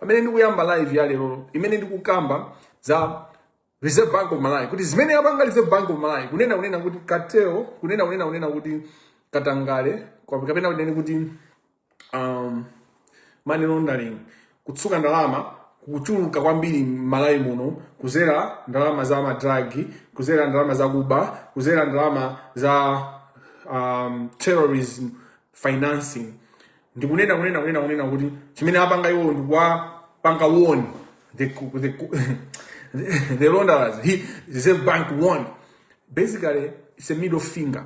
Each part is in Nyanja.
Pamene ndikuyamba live ya lero imene ndikukamba za Reserve Bank of Malawi, kuti zimene yapanga Reserve Bank of Malawi, kunena kuti cartel, kunena kuti katangale, kapena kunena kuti money laundering, kutsuka ndalama kuchuluka kwambiri m'Malawi muno kuzera ndalama za ma drug, kuzera ndalama za kuba, kuzera ndalama za terrorism financing. Ndikunena kunena kuti chimene apanga iwo ndikuwapanga warn the launderers. Reserve Bank warned. Basically, it's a middle finger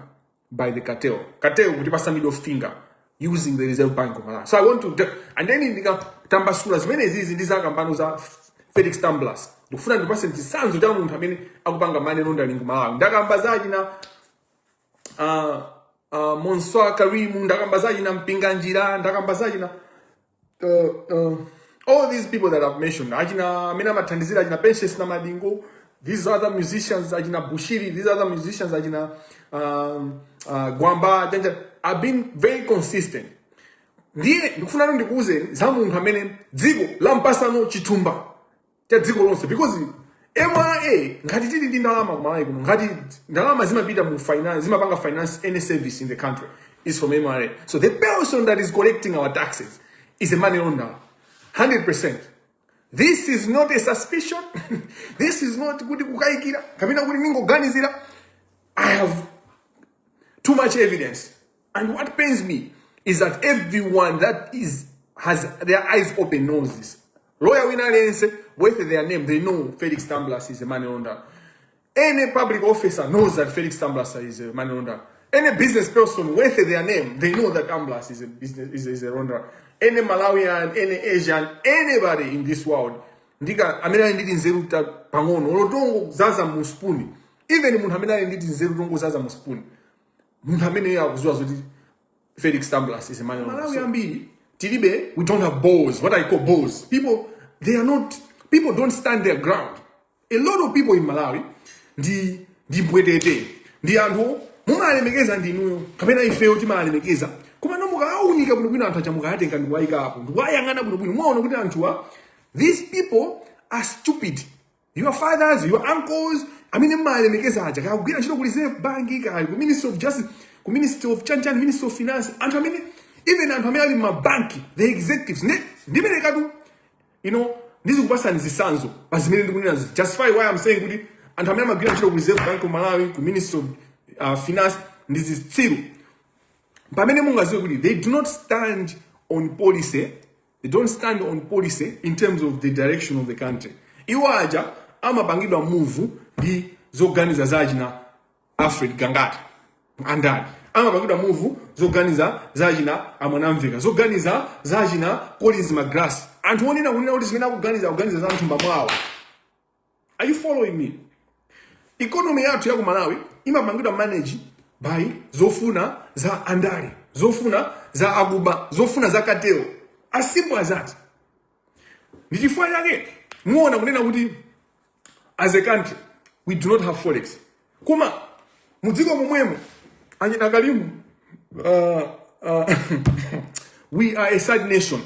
by the cartel. Cartel kutipasa middle finger using the Reserve Bank of Malawi. So I want to, and then ndikatambasula zimene zizi ndi zakambano za Felix Tambulasi, ndikufuna ndipase chitsanzo cha munthu amene akupanga money laundering ku Malawi. Ndakamba zachina Monswa Karimu, ndakamba zachina Mpinganjira, ndakamba zachina all these people that I've mentioned, achina amene amathandizira, achina Patience na Madingo, these other musicians, achina Bushiri, these other musicians, achina Gwamba Janja, have been very consistent. Ndiye ndikufuna ndikuwuzeni za munthu amene dziko lampasano chithumba cha dziko lonse, because MRA, ngati tili ndi ndalama ku Malawi kuno, ngati ndalama zimapita mu finance, zimapanga finance any service in the country, is from MRA. So the person that is collecting our taxes is a money launderer, 100%. This is not a suspicion. This is not kuti kukayikira kapena kuti ningoganizira. I have too much evidence. And what pains me is that everyone that is has their eyes open knows this. Lawyer wina aliyense with their name, they know Felix Tambulasi is a money launderer. Any public officer knows that Felix Tambulasi is a money launderer. Any business person with their name, they know that Tambulasi is a business is a launderer. Any Malawian, any Asian, anybody in this world, ndika amene ali ndi nzeru pang'ono, olo tongozaza mu spoon, even munthu amene ali ndi nzeru tongozaza mu spoon, munthu amene akuziwa zoti Felix Tambulasi is a money launderer. Malawi ambiri tilibe, we don't have balls, what I call balls. People, they are not, people don't stand their ground. A lot of people in Malawi ndi mbwetete, ndi anthu mumalemekeza ndinuyo kapena ifeyo timalemekeza, koma no mukawaunika bwinobwino anthu aja, mukayatenga ndikuwayika apo ndikuwayang'ana bwinobwino, muwaona kuti anthuwa, these people are stupid. Your fathers, your uncles amene mmalemekeza aja, kakugwira ntchito ku Reserve Bank, kali ku Ministry of Justice, ku Ministry of chanchan, Ministry of Finance, anthu amene, even anthu amene ali mmabanki, the executives, ndiperekatu ndizikupasani zitsanzo pa zimene ndikunena, justify why I'm saying kuti anthu amene amagwira ntchito ku Reserve Bank of Malawi, ku Ministry of Finance ndi zitsiru. Pamene mungaziwe kuti they do not stand on policy, they don't stand on policy in terms of the direction of the country. Iwo aja amapangidwa move ndi zoganiza zachina Alfred Gangata andani, amapangidwa move zoganiza zachina amwanamveka, zoganiza zachina Collins Magalasi, anthu onena kunena kuti zimene akuganiza, akuganiza za mthumba mwawo. Are you following me? Economy yathu ya ku Malawi imapangidwa manage by zofuna za andale, zofuna za akuba, zofuna za cartel, as simple as that. Ndi chifukwa chake muona kunena kuti as a country we do not have forex, koma mudziko momwemo achina Kalimu, we are a sad nation.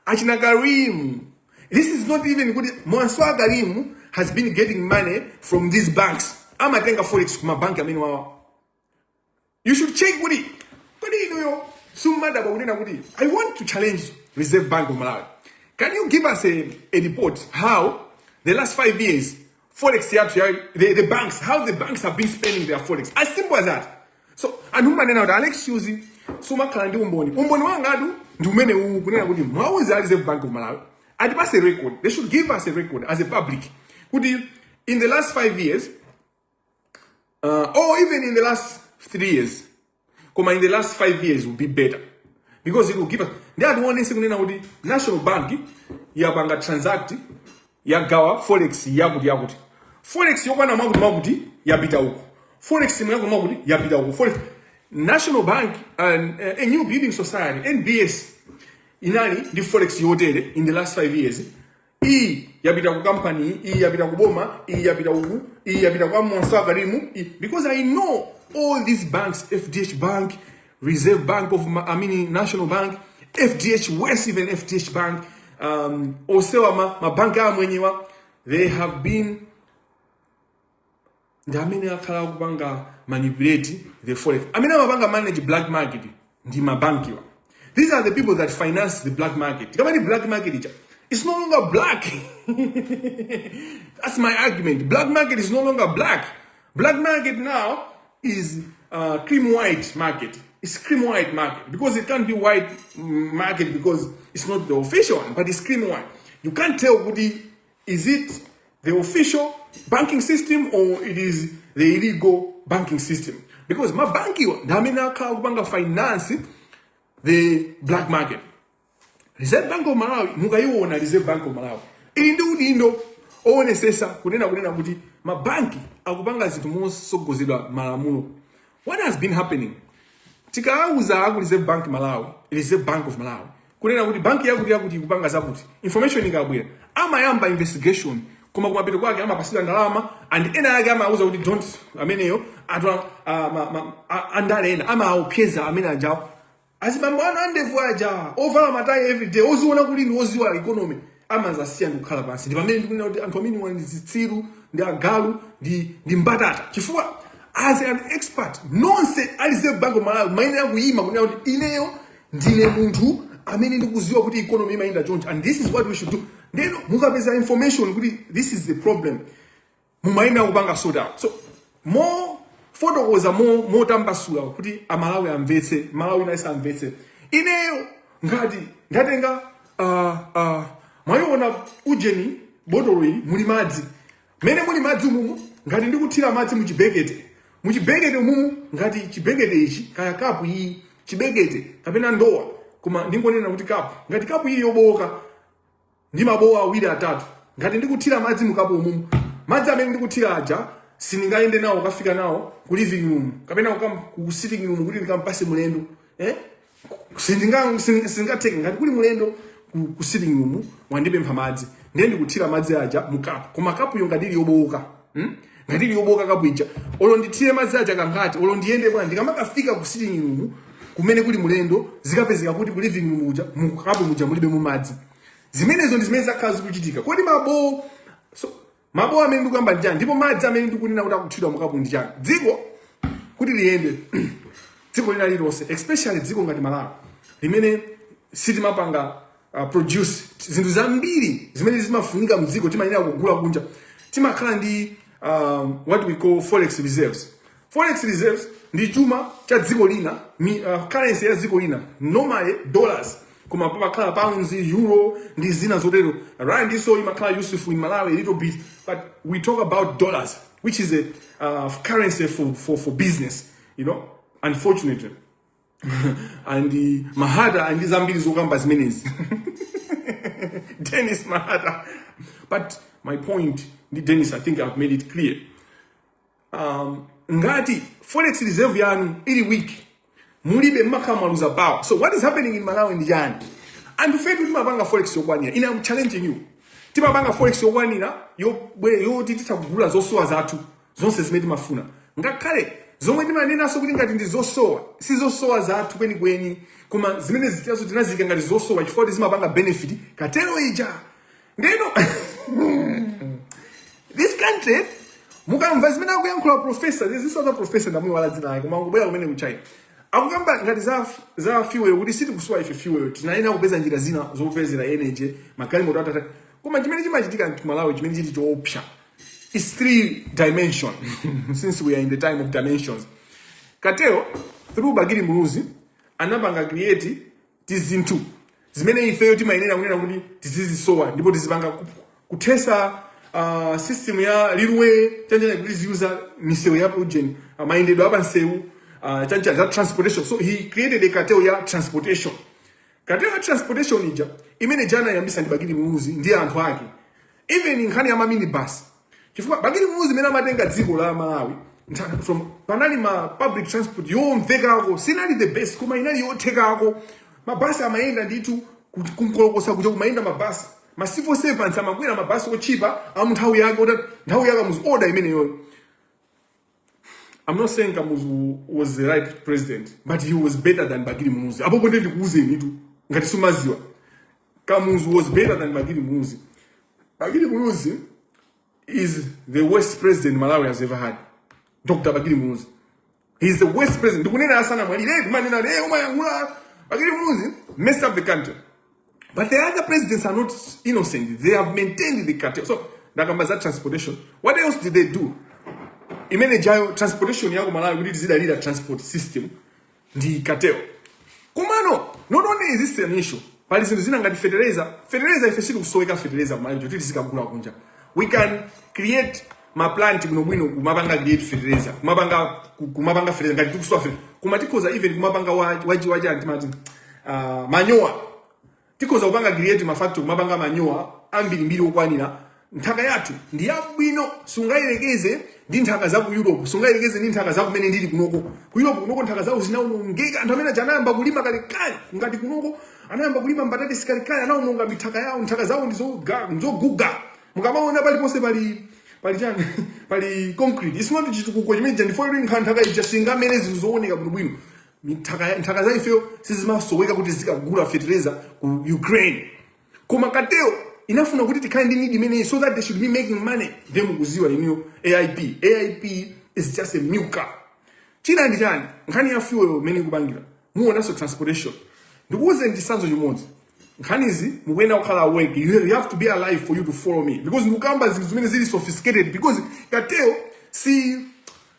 Achina Karimu, this is not even kuti Mwanswa Karimu has been getting money from these banks, amatenga forex kuma banki amene wawa. You should check kuti kodi inuyo sumadabwa kunena kuti I want to challenge Reserve Bank of Malawi: can you give us a report how the last 5 years forex yathu the banks, how the banks have been spending their forex? As simple as that. So anthu mumanena kuti, "Alex Yuzi, sumakhala ndi umboni." Umboni wangatu ndi umene uwu, kunena kuti mwauza Reserve Bank of Malawi atipase record. They should give us a record as a public kuti in the last 5 years, or even in the last 3 years, koma in the last 5 years will be better because it will give us, ndi ationese kunena kuti National Bank yapanga transact, yagawa forex yakuti yakuti, forex yokwana mwakuti mwakuti yapita uku, forex mwakuti mwakuti yapita uku, forex National Bank and a New Building Society, NBS, inali ndi forex yotere in the last 5 years, iyi yapita ku company, iyi yapita ku boma, iyi yapita uku, iyi yapita kwa Monsa Karimu. Because I know all these banks, FDH Bank, Reserve Bank of I mean National Bank, FDH West, even FDH Bank. Osewa mabanki amwenyewa, they have been ndi amene akhala akupanga manipulate the forex. Amene amapanga manage black market ndi mabankiwa. These are the people that finance the black market. Tikamati black market ija, it's no longer black. That's my argument. Black market is no longer black. Black market now is cream white market. It's cream white market because it can't be white market because it's not the official one, but it's cream white. You can't tell kuti is it the official banking system or it is the illegal banking system, because mabankiwa ndi amene akhala kupanga finance the black market. Reserve Bank of Malawi, mukayiona Reserve Bank of Malawi ili ndi udindo owonetsetsa kunena kuti mabanki akupanga zinthu mosogozedwa malamulo. What has been happening, tikawauza aku Reserve Bank Malawi, Reserve Bank of Malawi, kunena kuti banki yakuti yakuti ikupanga zakuti, information ikabwera amayamba investigation, koma kumapeto kwake amapasidwa ndalama and ena ake amauza kuti don't ameneyo. Anthu andale ena amaopseza amene ajawo, azibambo anu andevu aja ovala matayi everyday, oziona kuti ndi oziwa economy, amazasiya ndi kukhala pansi. Ndi pamene ndikunena kuti anthu amene ndi zitsiru, ndi agalu, ndi mbatata, chifukwa as an expert nonse a Reserve Bank of Malawi mayenera kuyima kunena kuti ineyo ndine munthu amene ndikuziwa kuti economy imayenda chonchi and this is what we should do. Ndeno mukapeza information kuti this is the problem, mumayenera kupanga sort out. So mo fotokoza mo motambasula kuti Amalawi amvetse, Malawi nayenso amvetse, ineyo ngati ndatenga mwayiona ujeni botolo ili muli madzi, mene muli madzi umumu, ngati ndikuthira madzi muchibekete, muchibekete umumu, ngati chibekete ichi, kaya kapu iyi, chibekete kapena ndowa, koma ndingonena kuti kapu, ngati kapu iyi yobowoka ndi mabowa awiri atatu, ngati ndikuthira madzi mukapu umumu, madzi amene ndikuthira aja sindingayende nawo kafika nawo ku living room kapena ku sitting room kuti ndikampase mulendo, eh? Sindingatheke. Ngati kuli mulendo ku sitting room, wandipempha madzi, ndiye ndikuthira madzi aja mukapu, koma kapuyo ngati ili yobowoka, Ngati ili yobowoka kapu ija, olo ndithire madzi aja kangati, olo ndiyende bwana, ndikamakafika ku sitting room kumene kuli mulendo, zikapezeka kuti ku living room uja mukapu muja mulibe mu madzi. Zimenezo ndi zimene zakhala zikuchitika. Kodi mabowo, so mabowo amene ndikuyamba ndi chani, ndipo madzi amene ndikunena kuti akuthidwa mukapu ndi chani? Dziko kuti liyende, dziko lina lililonse, especially dziko ngati Malawi limene sitimapanga produce zinthu zambiri zimene zimafunika mdziko, timayenera kugula kunja, timakhala ndi what we call forex reserves. Forex reserves ndi chuma cha dziko lina, currency ya dziko lina, normally dollars, koma pamakhala pounds, euro ndi zina zotero. Rand so imakhala useful in Malawi a little bit, but we talk about dollars, which is a currency for business. Unfortunately, and Mahata and zambiri zokamba zimenezi, Dennis Mahata. But my point ndi Dennis, I think I've made it clear. Ngati forex reserve yanu ili weak, mulibe, mmakhala mwaluza power. So what is happening in Malawi ndi chani? Anthu fetu timapanga forex yokwanira. Ine I'm challenging you. Timapanga forex yokwanira yoti titha kugula zosowa zathu zonse zimene timafuna, ngakhale zomwe timanenanso kuti ngati ndi zosowa, si zosowa zathu kwenikweni, koma zimene zitiyazo tinazika ngati zosowa chifukwa kuti zimapanga benefit cartel ija. Ndeno this country, mukamva zimene akuyankhula professor, this other professor, ndamuyiwala dzina lake, koma akubwera kumene ku China, akukamba ngati za fuel, kuti sitikusowa ife fuel, tinayenera kupeza njira zina zopezera energy, magalimoto atata. Koma chimene chimachitika ku Malawi, chimene chili choopsa, is three dimension, since we are in the time of dimensions. Cartel through Bakili Muluzi anapanga create tizinthu zimene ifeyo timayenera kunena kuti tizizisowa ndipo tizipanga kuthesa system ya railway chanjana, kuti tiziuza misewu ya ujeni, mayendedwe apansewu, chanjana za transportation. So he created a cartel ya transportation. Cartel ya transportation ija imene jana yambisa ndi Bakili Muluzi ndi anthu ake, even nkhani ya maminibus, chifukwa Bakili Muluzi imene amatenga dziko la Malawi from panali ma public transport yomvekako, sinali the best koma inali yothekako. Mabasi amayenda ndithu kunkolokosa kuja kumayenda mabasi, ma civil servants amakwera mabasi otchipa amu nthawi yake, ota nthawi yake muzi order imeneyoyo. I'm not saying Kamuzu was the right president, but he was better than Bakili Muluzi. Apo ponde ndikuuzeni tu ngati sumaziwa. Kamuzu was better than Bakili Muluzi. Bakili Muluzi is the worst president Malawi has ever had. Dr. Bakili Muluzi, he's the worst president. Ndikunena asanamwalire, kumanena, "Eh, umayankhula." Bakili Muluzi messed up the country. But the other presidents are not innocent. They have maintained the cartel. So, ndakamba za transportation. What else did they do? Imene jayo transportation yako Malawi kuti tizidalira transport system ndi cartel. Komano, not only is this an issue, pali zinthu zina ngati fertilizer. Fertilizer, ife sitikusoweka fertilizer kumalawi kuti tizikagula kunja. We can create ma plant bwinobwino kumapanga create fertilizer, kumapanga fertilizer ngati tikusowa fertilizer. Koma tikhoza even kumapanga waji wachani timati manyowa. Tikhoza kupanga create ma factory kumapanga manyowa ambirimbiri okwanira. Nthaka yathu ndi yabwino, sungayerekeze ndi nthaka za ku Europe, sungayerekeze ndi nthaka za kumene ndili kunoko. Ku Europe kunoko nthaka zawo zinawonongeka. Anthu amene aja anayamba kulima kalekale. Ngati kunoko anayamba kulima mbatatesi kalekale, anawononga mithaka yawo. Nthaka zawo ndizoguga. Mukamaona paliponse pali chani, pali concrete. It's not chitukuko chimene ndifo kuti nthaka ija singamene zinthu zooneka bwinobwino. Nthaka za ifeyo sizimasoweka kuti zikagula fertilizer ku Ukraine. Koma cartel inafuna kuti tikhale ndi need imeneyi so that they should be making money. Then mukuziwa iniyo AIP. AIP is just a milker. China ndi chani? Nkhani ya fuel imene ikupangira, muonanso transportation. Ndikuwuzeni chitsanzo chimodzi. Nkhanizi mukuyenera kukhala awake. You have to be alive for you to follow me, because ndikukamba zinthu zimene zili sophisticated, because cartel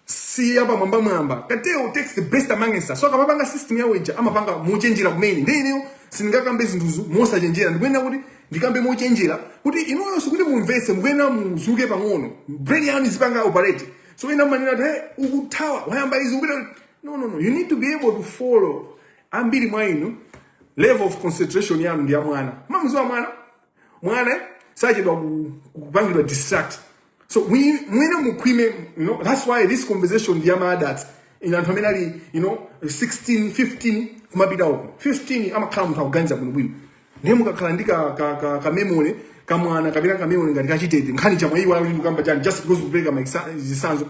si apa mwamba mwamba. Cartel takes the best among us. So akamapanga system yawo ija amapanga mochenjera kumene. Ndi ineyo sindingakambe zinthuzo mosachenjera. Ndikuyenera kuti ndikambe mochenjera kuti inuyonso kuti mumvetse. Mukuyenera muzuke pang'ono, brain yanu izipanga operate. So ina manena kuti, "Hey, ukuthawa, wayamba izi, ukupita." No, no, no, you need to be able to follow. Ambiri mwa inu level of concentration yanu ndi ya mwana. Mamuziwa mwana, mwana sachedwa kupangidwa distract. So we mwene mukhwime. That's why this conversation ndi ya adults, in anthu amene ali 16, 15 kumapita uko. 15 amakhala munthu akuganiza bwinobwino. Ndiye mukakhala ndi ka memory kamwana kapena ka memory ngati kachitete, nkhani chamwayiwala kuti ndikukamba chani, just because kupereka zitsanzo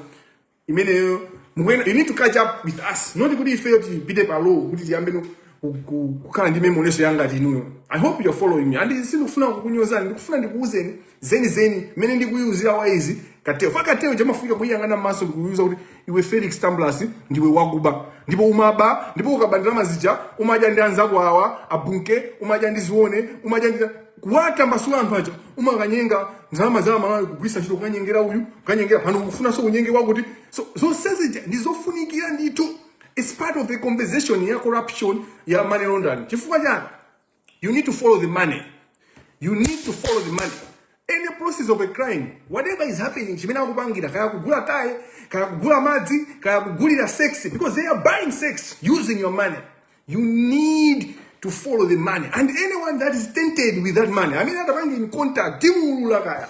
imeneyo mukuena. You need to catch up with us, not kuti ifeyo tipite pa low kuti tiyambe no kukhala ndi memory yangati inuyo. I hope you're following me, and sindikufuna kukunyozani. Ndikufuna ndikuwuzeni zeni zeni mmene ndikuyuzira waizi cartel. Fa cartel chamafika kuyang'ana m'maso ndikuyuza kuti iwe Felix Tambulasi ndiwe wakuba, ndipo umaba, ndipo ukaba ndalama zija umadya ndi anzako awa abunke, umadya ndi zione, umadya ndi kuwatambasula anthu aja, umakanyenga ndalama za Malawi kugwisa ntchito kukanyengera uyu, kukanyengera pano, kufunanso kunyengera kuti. So zonse zija ndizofunikira ndithu. It's part of the conversation ya corruption, ya money laundering. Chifukwa chani? You need to follow the money. You need to follow the money. Any process of a crime, whatever is happening, chimene akupangira, kaya kugula taye, kaya kugula madzi, kaya kugulira sex, because they are buying sex using your money, you need to follow the money. And anyone that is tainted with that money, I mean, atapange in contact, timuulula kaya.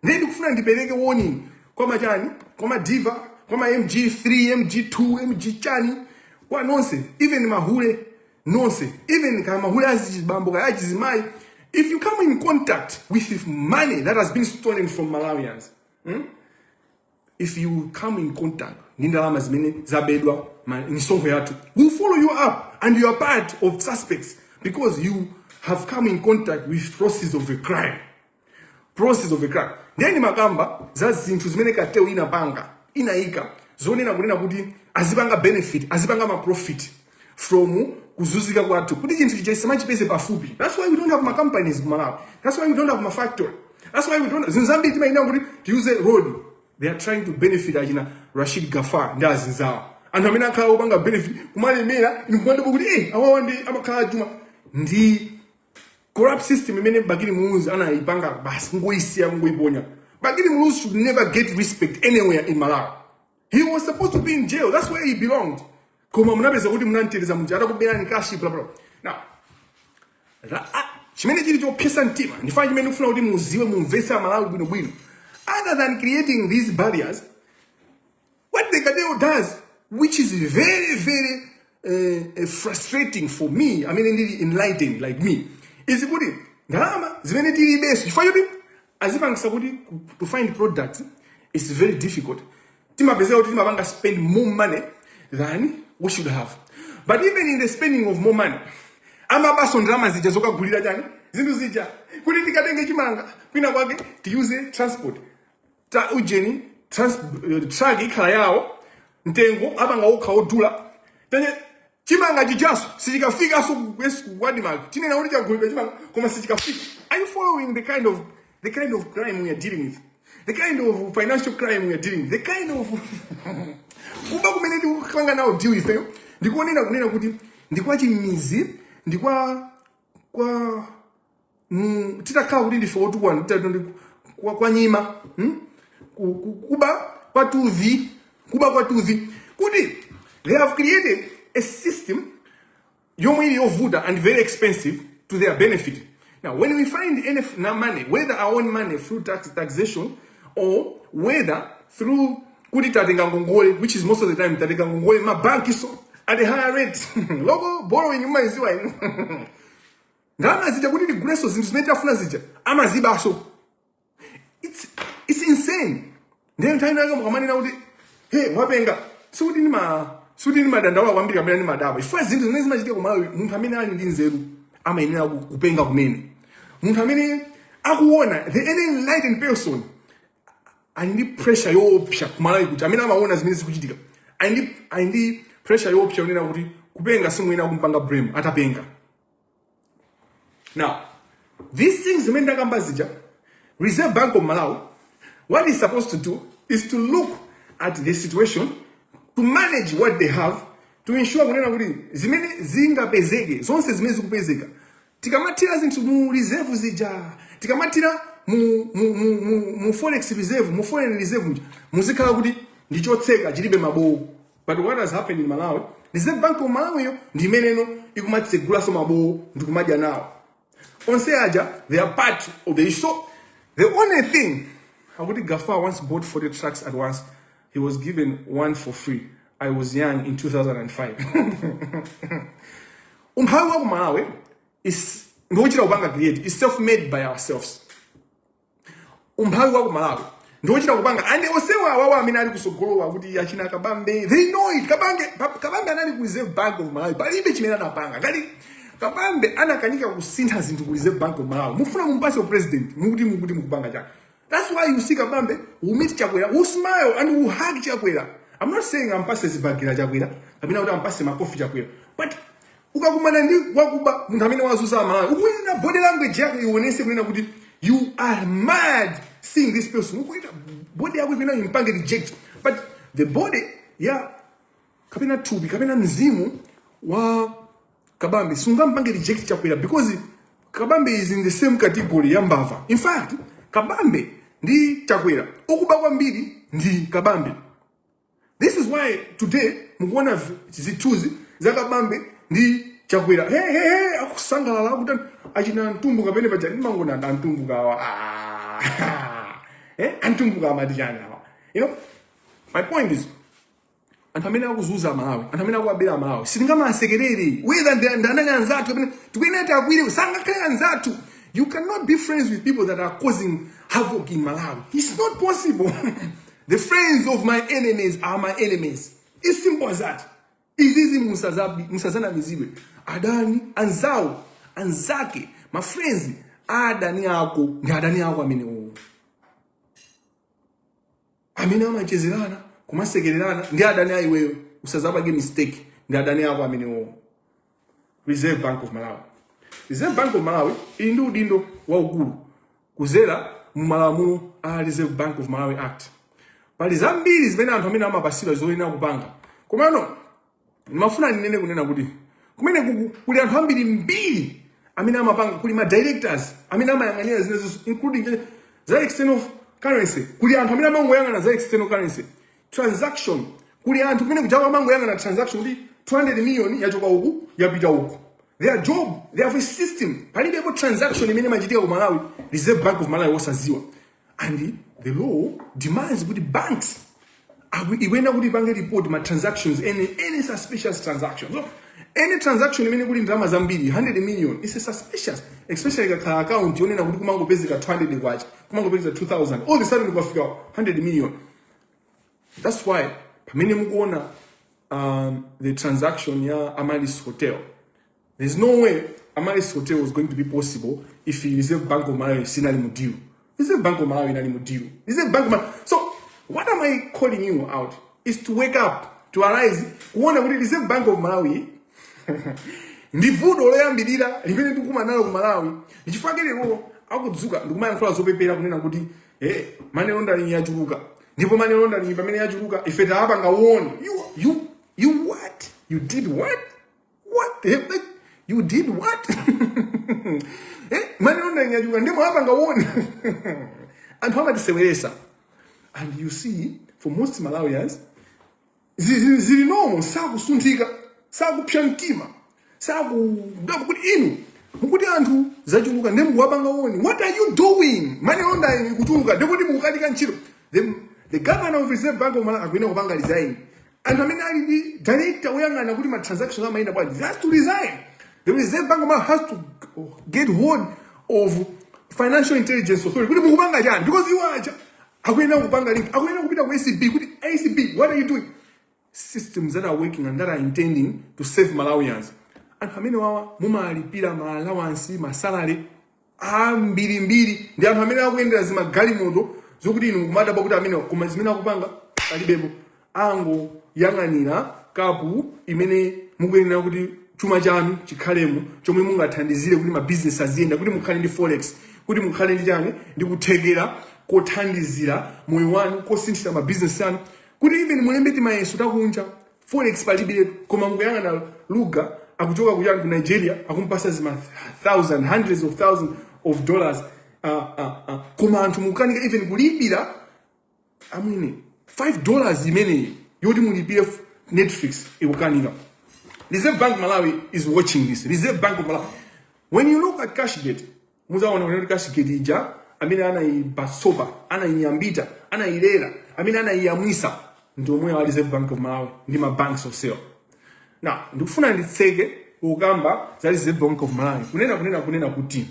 Ndiye ndikufuna ndipereke warning kwa machani, kwa madiva, kwa ma MG3, MG2, MG chani, kwa nonse, even mahule nonse, even kama mahule azibambo kaya achizimayi. If you come in contact with money that has been stolen from Malawians, If you come in contact ndi ndalama zimene zabedwa, misonkho yathu, we'll follow you up and you are part of suspects because you have come in contact with proceeds of a crime, process of a crime. Ndiye makamba za zinthu zimene cartel inapanga, inayika zonena kunena kuti azipanga benefit, azipanga ma profit from kuzunzika kwathu, kuti chinthu chija chisamachipeze pafupi. That's why we don't have ma companies ku Malawi. That's why we don't have ma factory. That's why we don't zinthu zambiri timayina kuti tiuse road. They are trying to benefit, achina Rashid Gafar ndi azinzawo, anthu amene akhala opanga benefit kumalemera. Nikumandipo kuti awawa ndi amakhala achuma ndi corrupt system imene Bakili Muluzi anayipanga, basi kungoyisiya, kungoyiponya. Bakili Muluzi should never get respect anywhere in Malawi. He was supposed to be in jail. That's where he belonged. Koma munapeza kuti munamtereza muja atakuberani cash, blah blah. Now chimene chili chopyesa mtima, ndifana chimene ndikufuna kuti muziwe, mumvetse Amalawi bwinobwino, other than creating these barriers, what the cartel does, which is very, very frustrating for me, I mean, ndili enlightened like me, is kuti ndalama zimene tilibenso, chifukwa choti azipangisa kuti to find products is very difficult, timapezeka kuti timapanga spend more money than we should have. But even in the spending of more money, amabaso ndalama zija zokagulira chani, Zinthu zija kuti tikatenge chimanga kwina kwake, tiyuze transport ta ujeni, truck ikhala yawo, mtengo apanga okha odula. Tenye chimanga chijaso sichikafikaso ku ADMARC. Tinena kuti chagulidwa chimanga koma sichikafika. Are you following the kind of crime we are dealing with, the kind of financial crime we are dealing with, the kind of kuba kumene tikupanga nawo deal ifeyo? Ndikuonera kunena kuti ndikwa chimizi, ndikwa kwa titakhala kuti ndife otukwana, kwa nyima, Kuba kwatuvi, kuba kwatuvi, kuti they have created a system yomwe ili yovuta and very expensive to their benefit. Now, when we find any money, whether our own money through taxation or whether through kuti tatenga ngongole, which is most of the time tatenga ngongole mabanki, so at a higher rate, local borrowing, maiziwa inu, ndalama zija kuti tiguleso zinthu zimene tafuna zija amazibaso. It's insane. Ndiye nthawi yake mukamanena kuti, "Hey, wapenga," sikuti ndimadandaula kwambiri kapena ndimadabwa, chifukwa zinthu zimene zimachitika ku Malawi, munthu amene ali ndi nzeru amayenera kupenga kumene. Munthu amene akuona, the any enlightened person ali ndi pressure yoopsa ku Malawi, kuti amene amaona zimene zikuchitika ali ndi pressure yoopsa yonena kuti kupenga simuyenera kumpanga blame atapenga. Now, these things zimene ndakamba zija, Reserve Bank of Malawi, what is supposed to do is to look at the situation, to manage what they have, to ensure kunena kuti zimene zingapezeke, zonse zimene zikupezeka, tikamathira zinthu mu reserve zija, tikamathira mu forex reserve, mu foreign reserve muja, muzikhala kuti ndichotseka, chilibe mabowo. But what has happened in Malawi, Reserve Bank of Malawi yo ndi imeneno ikumatsegulaso mabowo ndikumadya nawo onse aja. They are part of the issue. So the only thing akuti Gafar once bought 40 trucks at once. He was given one for free. I was young in 2005. Umphawi wa ku Malawi is ndiochita kupanga create, is self made by ourselves. Umphawi wa ku Malawi ndiochita kupanga, and onsewa awawa amene ali kusogolowa kuti achina Kabambe, they know it. Kabambe anali ku Reserve Bank of Malawi, palibe chimene anapanga. Ngati Kabambe anakanika kusintha zinthu ku Reserve Bank of Malawi, mufuna mumpase president, mukuti mukupanga chake? That's why you see Kabambe will meet Chakwera, will smile and will hug Chakwera. I'm not saying ampase zibagera Chakwera kapena kuti ampase makofi Chakwera, but ukakumana ndi wakuba, munthu amene wazuza Malawi, ukuyenera body language yako ionese kunena kuti you are mad seeing this person. Ukuita body yako ipena impange reject, but the body ya kapena thupi kapena mzimu wa Kabambe sungampange reject Chakwera, because Kabambe is in the same category ya mbava. In fact, Kabambe ndi Chakwera, okuba kwambiri ndi Kabambe. This is why today mukuona zithunzi za Kabambe ndi Chakwera, hey, hey, hey, akusangalala, akutani, achina Mtumbuka pene paja. Ndimangona antumbuka awa, ah, antumbuka amati chani awa? You know, my point is, anthu amene akuzuza Malawi, anthu amene akuwabera Malawi, sitingamasekerere, whether ndi anali anzathu kapena tikuyenera tiakwire, sangakhale anzathu. You cannot be friends with people that are causing havoc in Malawi. It's not possible. The friends of my enemies are my enemies. It's simple as that. Izizi musazanamizidwe. Adani anzawo, anzake, ma friends adani ako ndi adani ako amenewo. Amene amachezerana, kumasekererana ndi adani a iweyo, usazapange mistake, ndi adani ako amenewo. Reserve Bank of Malawi, Reserve Bank of Malawi ili ndi udindo waukulu kuzera mu malamulo a Reserve Bank of Malawi Act. Pali zambiri zimene anthu amene amapasidwa zoyenera kupanga, komano ndimafuna ndinene kunena kuti kumene kuku kuli anthu ambiri mbiri amene amapanga, kuli ma directors amene amayang'anira zinezo, including za external currency. Kuli anthu amene amangoyang'ana za external currency transaction. Kuli anthu kumene kujawa amangoyang'ana transaction kuti 200 million yachoka uku, yapita uku. Their job, they have a system. Palibepo transaction imene imachitika ku Malawi Reserve Bank of Malawi wosaziwa. And the law demands kuti banks ikuyenera kuti ipange report ma transactions, any suspicious transaction. So any transaction imene kuli ndalama zambiri, 100 million is a suspicious, especially ikakhala account yonena kuti kumangopezeka 200 kwacha, kumangopezeka 2000, all of a sudden kwafika 100 million. That's why pamene mukuona the transaction ya Amaryllis Hotel, there's no way Amaryllis Hotel was going to be possible if the Reserve Bank of Malawi sinali mu deal? Reserve Bank of Malawi inali mu deal. Reserve Bank of Malawi. So what am I calling you out is to wake up, to arise, kuona kuti Reserve Bank of Malawi ndi vuto loyambirira limene tikumana nalo ku Malawi. Ndichifukwa lero akudzuka ndikumayankhula zopepera kunena kuti money laundering yachuluka, ndipo money laundering pamene yachuluka ife taapanga warn. You what? You did what? What the heck? You did what? Money laundering yachuluka ndipo apanga warn. Anthu amatiseweresa. And you see, for most Malawians, zili normal, sakusunthika, sakupsya mtima, sakudabwa kuti inu mukuti anthu zachuluka ndi mukuwapanga warn. What are you doing? Money laundering kuchuluka ndikuti mukukanika ntchito. The governor of Reserve Bank of Malawi akuyenera kupanga resign. Anthu amene ali ndi director woyang'ana kuti ma transactions amayenda bwanji has to resign. The Reserve Bank of Malawi has to get hold of Financial Intelligence Authority kuti mukupanga chani, because iwo aja akuyenera kupanga link, akuyenera kupita ku ACB kuti, "ACB, what are you doing?" Systems that are working and that are intending to save Malawians, anthu amene wawa mumalipira ma allowance, ma salary ambirimbiri, ndi anthu amene akuyendera zimagalimoto zokuti inu mukumadabwa kuti amene, koma zimene akupanga palibepo. Angoyang'anira kapu imene mukuyenera kuti chuma chanu chikhalemo, chomwe mungathandizire kuti mabizinesi aziyenda, kuti mukhale ndi forex, kuti mukhale ndi chani, ndi kuthekera kothandizira moyo wanu, kosinthira mabizinesi anu, kuti even mulembe timayeso takunja. Forex palibiretu, koma mukuyang'ana Luga akuchoka kuchani, ku Nigeria, akumpasa zima thousand, hundreds of thousands of dollars, Koma anthu mukukanika even kulipira amwene $5 imeneyi yoti mulipire Netflix ikukanika. Reserve Bank Malawi is watching this. Reserve Bank of Malawi, when you look at Cashgate, muzaona kuti Cashgate ija amene anayibasopa, anayinyambita, anayilera, amene anayiyamwisa ndi omwe wa Reserve Bank of Malawi ndi ma banks onsewa. Now ndikufuna nditseke kukamba za Reserve Bank of Malawi, kunena kuti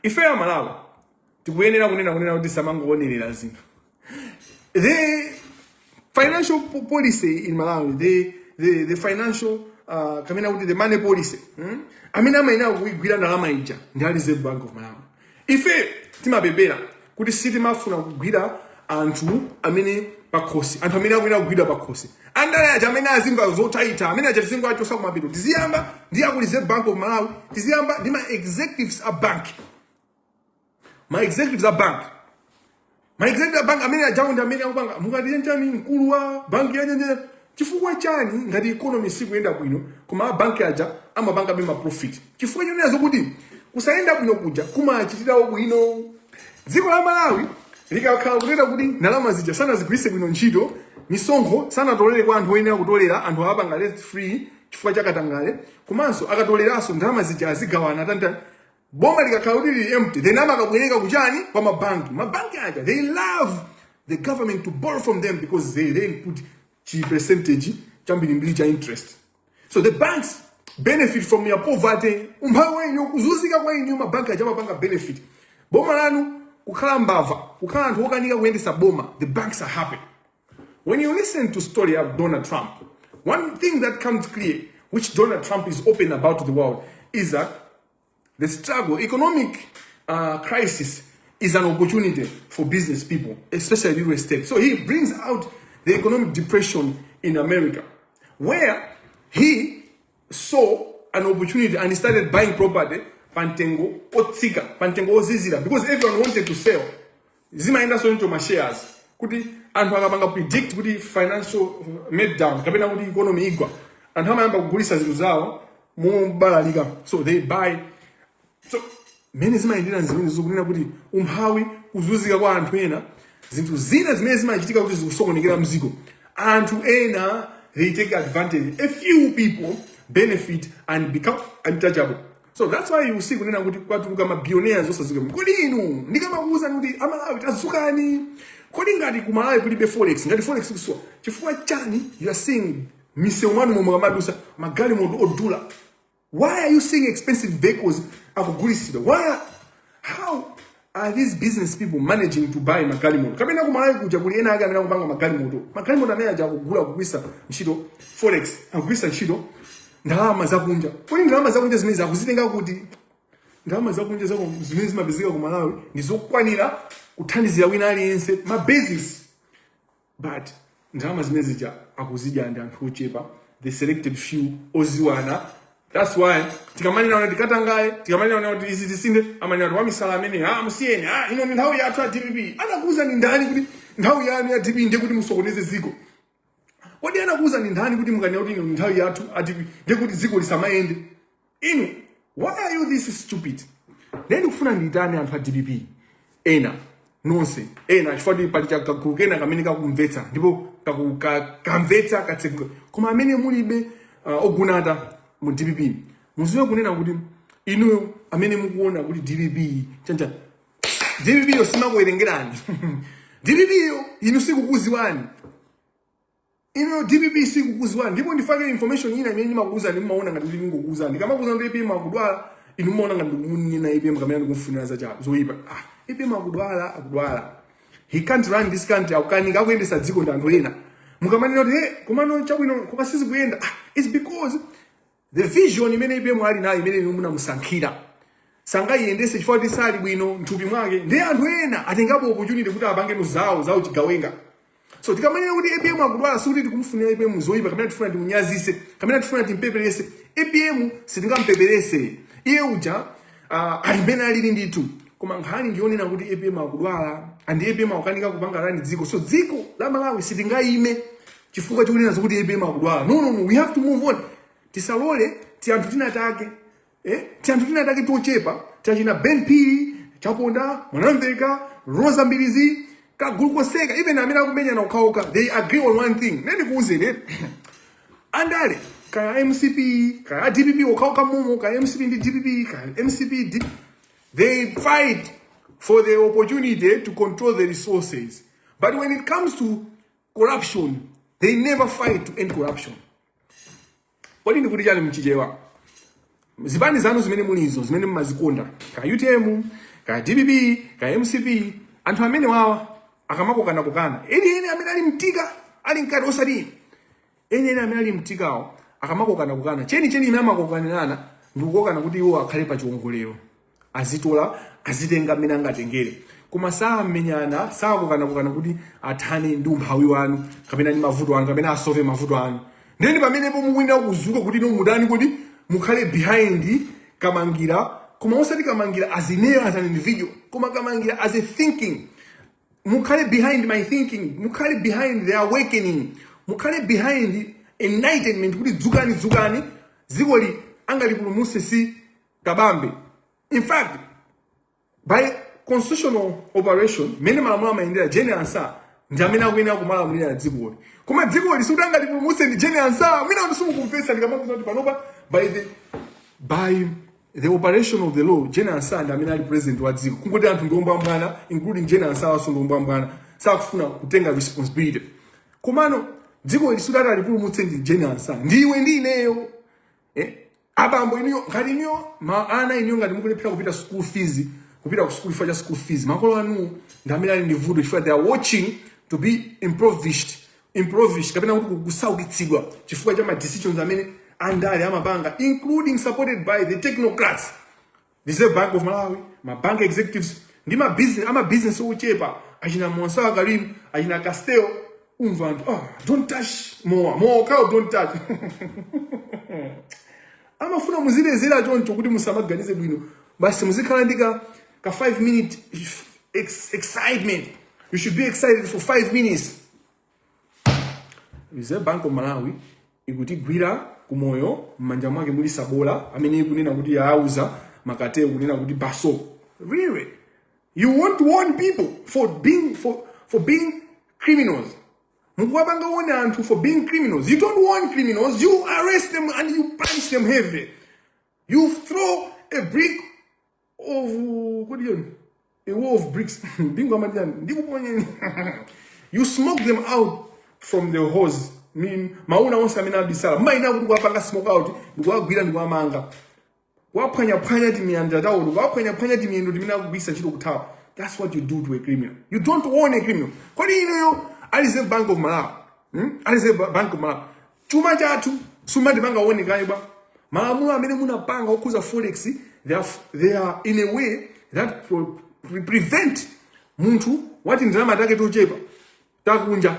ife ya Malawi tikuyenera kunena kuti samangoonerera zinthu. The financial policy in Malawi, the financial, kamena kuti the money policy, Amene amayenera kuigwira ndalama ija ndi a Reserve Bank of Malawi. Ife timapepera kuti sitimafuna kugwira anthu amene pakhosi, anthu amene akuyenera kugwira pakhosi, andale aja amene azimva zotaita, amene aja tizingo achosa kumapeto. Tiziyamba ndi aku Reserve Bank of Malawi, tiziyamba ndi ma executives a bank, ma executives a bank, ma executive a bank amene ajawo ndi amene akupanga. Mukati chani, mkulu wa banki yanyenye, chifukwa chani ngati economy sikuyenda bwino koma a banki aja amapanga be ma profit? Chifukwa chonena zokuti kusayenda bwino kuja kumachitirawo bwino. Dziko la Malawi likakhala kunena kuti ndalama zija sanazigwiritse bwino ntchito, misonkho sanatolere kwa anthu oyenera kutolera, anthu apanga let free chifukwa cha katangale, komanso akatoleranso ndalama zija azigawana tantani, boma likakhala kuti lili empty, then amakabwereka kuchani, kwa mabanki. Mabanki aja, they love the government to borrow from them because they then put chi percentage chambirimbiri cha interest. So the banks benefit from your poverty, umphawi wa inu, kuzunzika kwa inu. Mabanki aja amapanga benefit boma lanu kukhala mbava, kukhala anthu okanika kuyendesa boma. The banks are happy. When you listen to story of Donald Trump, one thing that comes clear, which Donald Trump is open about to the world, is that the struggle, economic crisis is an opportunity for business people, especially real estate. So he brings out the economic depression in America, where he saw an opportunity and he started buying property pantengo otsika, pantengo ozizira, because everyone wanted to sell. Zimayenda into ma shares kuti anthu akapanga predict kuti financial meltdown kapena kuti economy igwa, anthu amayamba kugulisa zinthu zawo mobalalika, so they buy. So mmene zimayendera zimene zokunena kuti umphawi, kuzunzika kwa anthu ena, zinthu zina zimene zimachitika kuti zikusokonekera mziko, anthu ena they take advantage. A few people benefit and become untouchable. So that's why you see kunena kuti kwatuluka ma billionaires osazuka. Kodi inu ndikamakuwuzani kuti Amalawi tazukani, kodi ngati ku Malawi kulibe forex, ngati forex kusowa, chifukwa chani you are seeing misewu mwanu momwe kamadusa magalimoto odula? Why are you seeing expensive vehicles akugulisidwa? Why? How are these business people managing to buy magalimoto? Kapena kumalawi kuja kuli ena ake amene akupanga magalimoto. Magalimoto amene aja akugula kugwisa ntchito forex, akugwisa ntchito Ndalama zakunja, kodi ndalama zakunja zimene zakuzitenga kuti? Ndalama zakunja zako zimene zimapezeka ku Malawi ndi zokwanira kuthandizira wina aliyense ma basics, but ndalama zimene zija akuzidya ndi anthu ochepa, the selected few oziwana. That's why tikamanena kuti tikatangaye, tikamanena kuti izi tisinde, amanena kuti wamisala amene, ah, musiyeni, ah, ino ndi nthawi yathu ya DPP. Anakuuza ni ndani kuti nthawi yanu ya DPP ndiye kuti musokoneze dziko? Kodi anakuuza ni ndani kuti mukanena kuti ino ndi nthawi yathu a DPP ndiye kuti dziko lisamayende? Inu, why are you this stupid? Ndiye ndikufuna ndiyitane anthu a DPP ena nonse ena, chifukwa kuti pali kagulu kena kamene kakumvetsa ndipo kamvetsa katsekuka. Koma amene mulibe ogunata mu DPP, muziwe kunena kuti inuyo amene mukuona kuti DPP chanja, DPP yo simakuwerengerani. DPP yo inu sikukuziwani. Ino DPP sikukuziwani. Ndipo ndifake information ina imene ndimakuuzani, mumaona ngati kuti ndingokuuzani. Ndikamakuuzani kuti APM akudwala, inu mumaona ngati ndikumunena APM kamene ndikumufunira za zoyipa. Ah, APM akudwala, akudwala, he can't run this country, akukanika. Akuyendesa dziko ndi anthu ena. Mukamanena kuti, "Hey, komano chabwino, koma sizikuyenda," ah, it's because the vision imene APM ali nayo, imene inu munamusankhira, sangayiyendese chifukwa kuti sali bwino mthupi mwake. Ndi anthu ena atengapo opportunity kuti apange zawo zawo chigawenga. So tikamanena kuti APM akudwala, sikuti tikumfunira APM zoyipa kamene tifuna timunyazise, kamene tifuna timpeperese. APM sitingampeperese iye uja, ali mmene alili ndithu. Koma nkhani ndiyonena kuti APM akudwala and APM akukanika kupanga run dziko. So dziko la Malawi sitingayime chifukwa chokunena zokuti APM akudwala. No, no, no, we have to move on. Tisalole ti anthu tinatake, ti anthu tinatake tochepa, tachina Ben Phiri, Chaponda, Mwanamveka, Rosa Mbilizi, kagulu koseka, even amene akumenyana okhaokha, they agree on one thing. Nendikuwuzeni, andale, kaya MCP, kaya DPP, okhaokha momo, kaya MCP ndi DPP, kaya MCP D, they fight for the opportunity to control the resources, but when it comes to corruption, they never fight to end corruption. Kodi ndikuti chani mchichewa? Zipani zanu zimene mulizo, zimene mmazikonda, ka UTM, ka DPP, ka MCP, anthu amene wawa akamakokana kokana, eni eni amene ali mtika, ali mkati, osati eni eni amene ali mtikawo, akamakokana kokana, cheni cheni imene amakokanirana ndikukokana kuti iwo akhale pa chiwongolero, azitola, azitenga mmene angatengere. Koma samenyana, sakokana kokana kuti athane ndi umphawi wanu kapena ndi mavuto anu kapena asolve mavuto anu. Ndeni pamenepo mukuyenera kuzuka kuti no, mudani kuti mukhale behind Kamangira, koma osati Kamangira as ineyo, as an individual, koma Kamangira as a thinking. Mukhale behind my thinking, mukhale behind the awakening, mukhale behind enlightenment, kuti dzukani, dzukani, dzikoli angalipulumutse si Kabambe. In fact, by constitutional operation, mmene malamulo amayendera, Jane Ansah ndi amene akuyenera kumalamulira dzikoli. Koma dzikoli sikuti angalipulumutse ndi Jane Ansah. Mwina anthu simukumvetsa ndikamakuza kuti panopa by the operation of the law, Jane Ansah ndi amene ali president wa dziko. Kungoti anthu ndiombwambwana, including Jane Ansah waso ndiombwambwana, sakufuna kutenga responsibility. Komano dziko ili sikuti alipulumutse ndi Jane Ansah, ndiwe ndi ineyo, eh? Abambo inuyo, ngati inuyo ma ana inuyo, ngati mukulephera kupita school fees, kupita ku school chifukwa cha school fees, makolo anu ndi amene ali ndi vuto, chifukwa they are watching to be impoverished kapena kuti kusaukitsidwa chifukwa cha ma decisions amene andale amapanga, including supported by the technocrats, Reserve Bank of Malawi, ma bank executives ndi ma business, ama business ochepa, achina Monsawa Karim, achina Castel. Umva anthu, "Oh, don't touch mowa, mowa kawo don't touch." Amafuna muzilezera choncho kuti musamaganize bwino, basi muzikhala ndi ka 5 minute excitement. You should be excited for 5 minutes. Reserve Bank of Malawi ikutigwira kumoyo, m'manja mwake muli sabola amene ikunena kuti yauza makateo kunena kuti baso. Really, you want to warn people for being criminals? Mukuwapanga warn anthu for being criminals? You don't warn criminals, you arrest them and you punish them heavy. You throw a brick of, what do you, a wall of bricks, bingo amadiyani ndikuponyeni. You smoke them out from the hose. Mean mauna onse amene abisala maina kuti kuwapanga smoke out, ndikuwagwira, ndikuwamanga, kuwaphwanyaphwanya timiyanda tawo, ndikuwaphwanyaphwanya timiyendo timene akugwisa ntchito kuthawa. That's what you do to a criminal. You don't warn a criminal. Kodi inuyo a Reserve Bank of Malawi, A Reserve Bank of Malawi, chuma chathu Sumatipanga onekayo bwa malamulo amene munapanga okhuza forex, they are in a way that prevent munthu wati ndalama take tochepa takunja.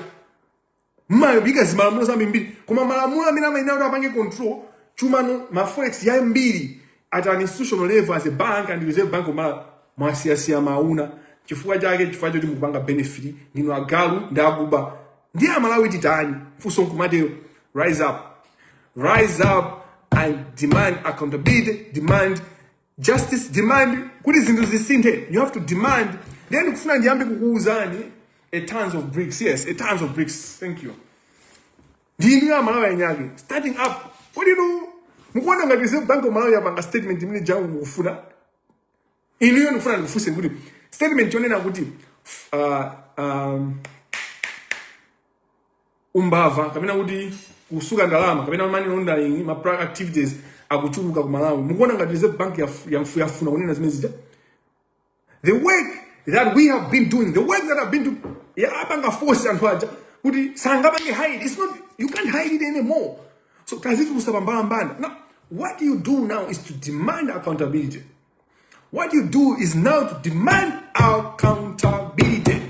Mmayika zimalamulo zambirimbiri, koma malamulo amene amayenera kuti apange control chumano, ma forex yambiri at an institutional level as a bank and Reserve Bank of Malawi, mwasiyasiya mauna. Chifukwa chake, chifukwa choti mukupanga benefit, ndinu agalu ndi akuba. Ndiye Amalawi titani? Funso nkumatero. Rise up, rise up and demand accountability, demand justice, demand kuti zinthu zisinthe. You have to demand. Then ndikufuna ndiyambe kukuuzani a tons of bricks. Yes, a tons of bricks. Thank you. Ndinu Amalawi anyake starting up. Kodi inu mukuona ngati Reserve Bank of Malawi yapanga statement imene jangu mukufuna inuyo? Ndikufuna ndikufunse kuti statement yonena kuti umbava kapena kuti kusuka ndalama kapena money laundering, ma activities akuchuluka ku Malawi, mukuona ngati Reserve Bank yafuna kunena zimene zija? The work that we have been doing, the work that have been doing, yapanga force anthu aja kuti sangapange hide. It's not, you can't hide it anymore. So tazitulusa pambalambanda. Now what you do now is to demand accountability. What you do is now to demand accountability.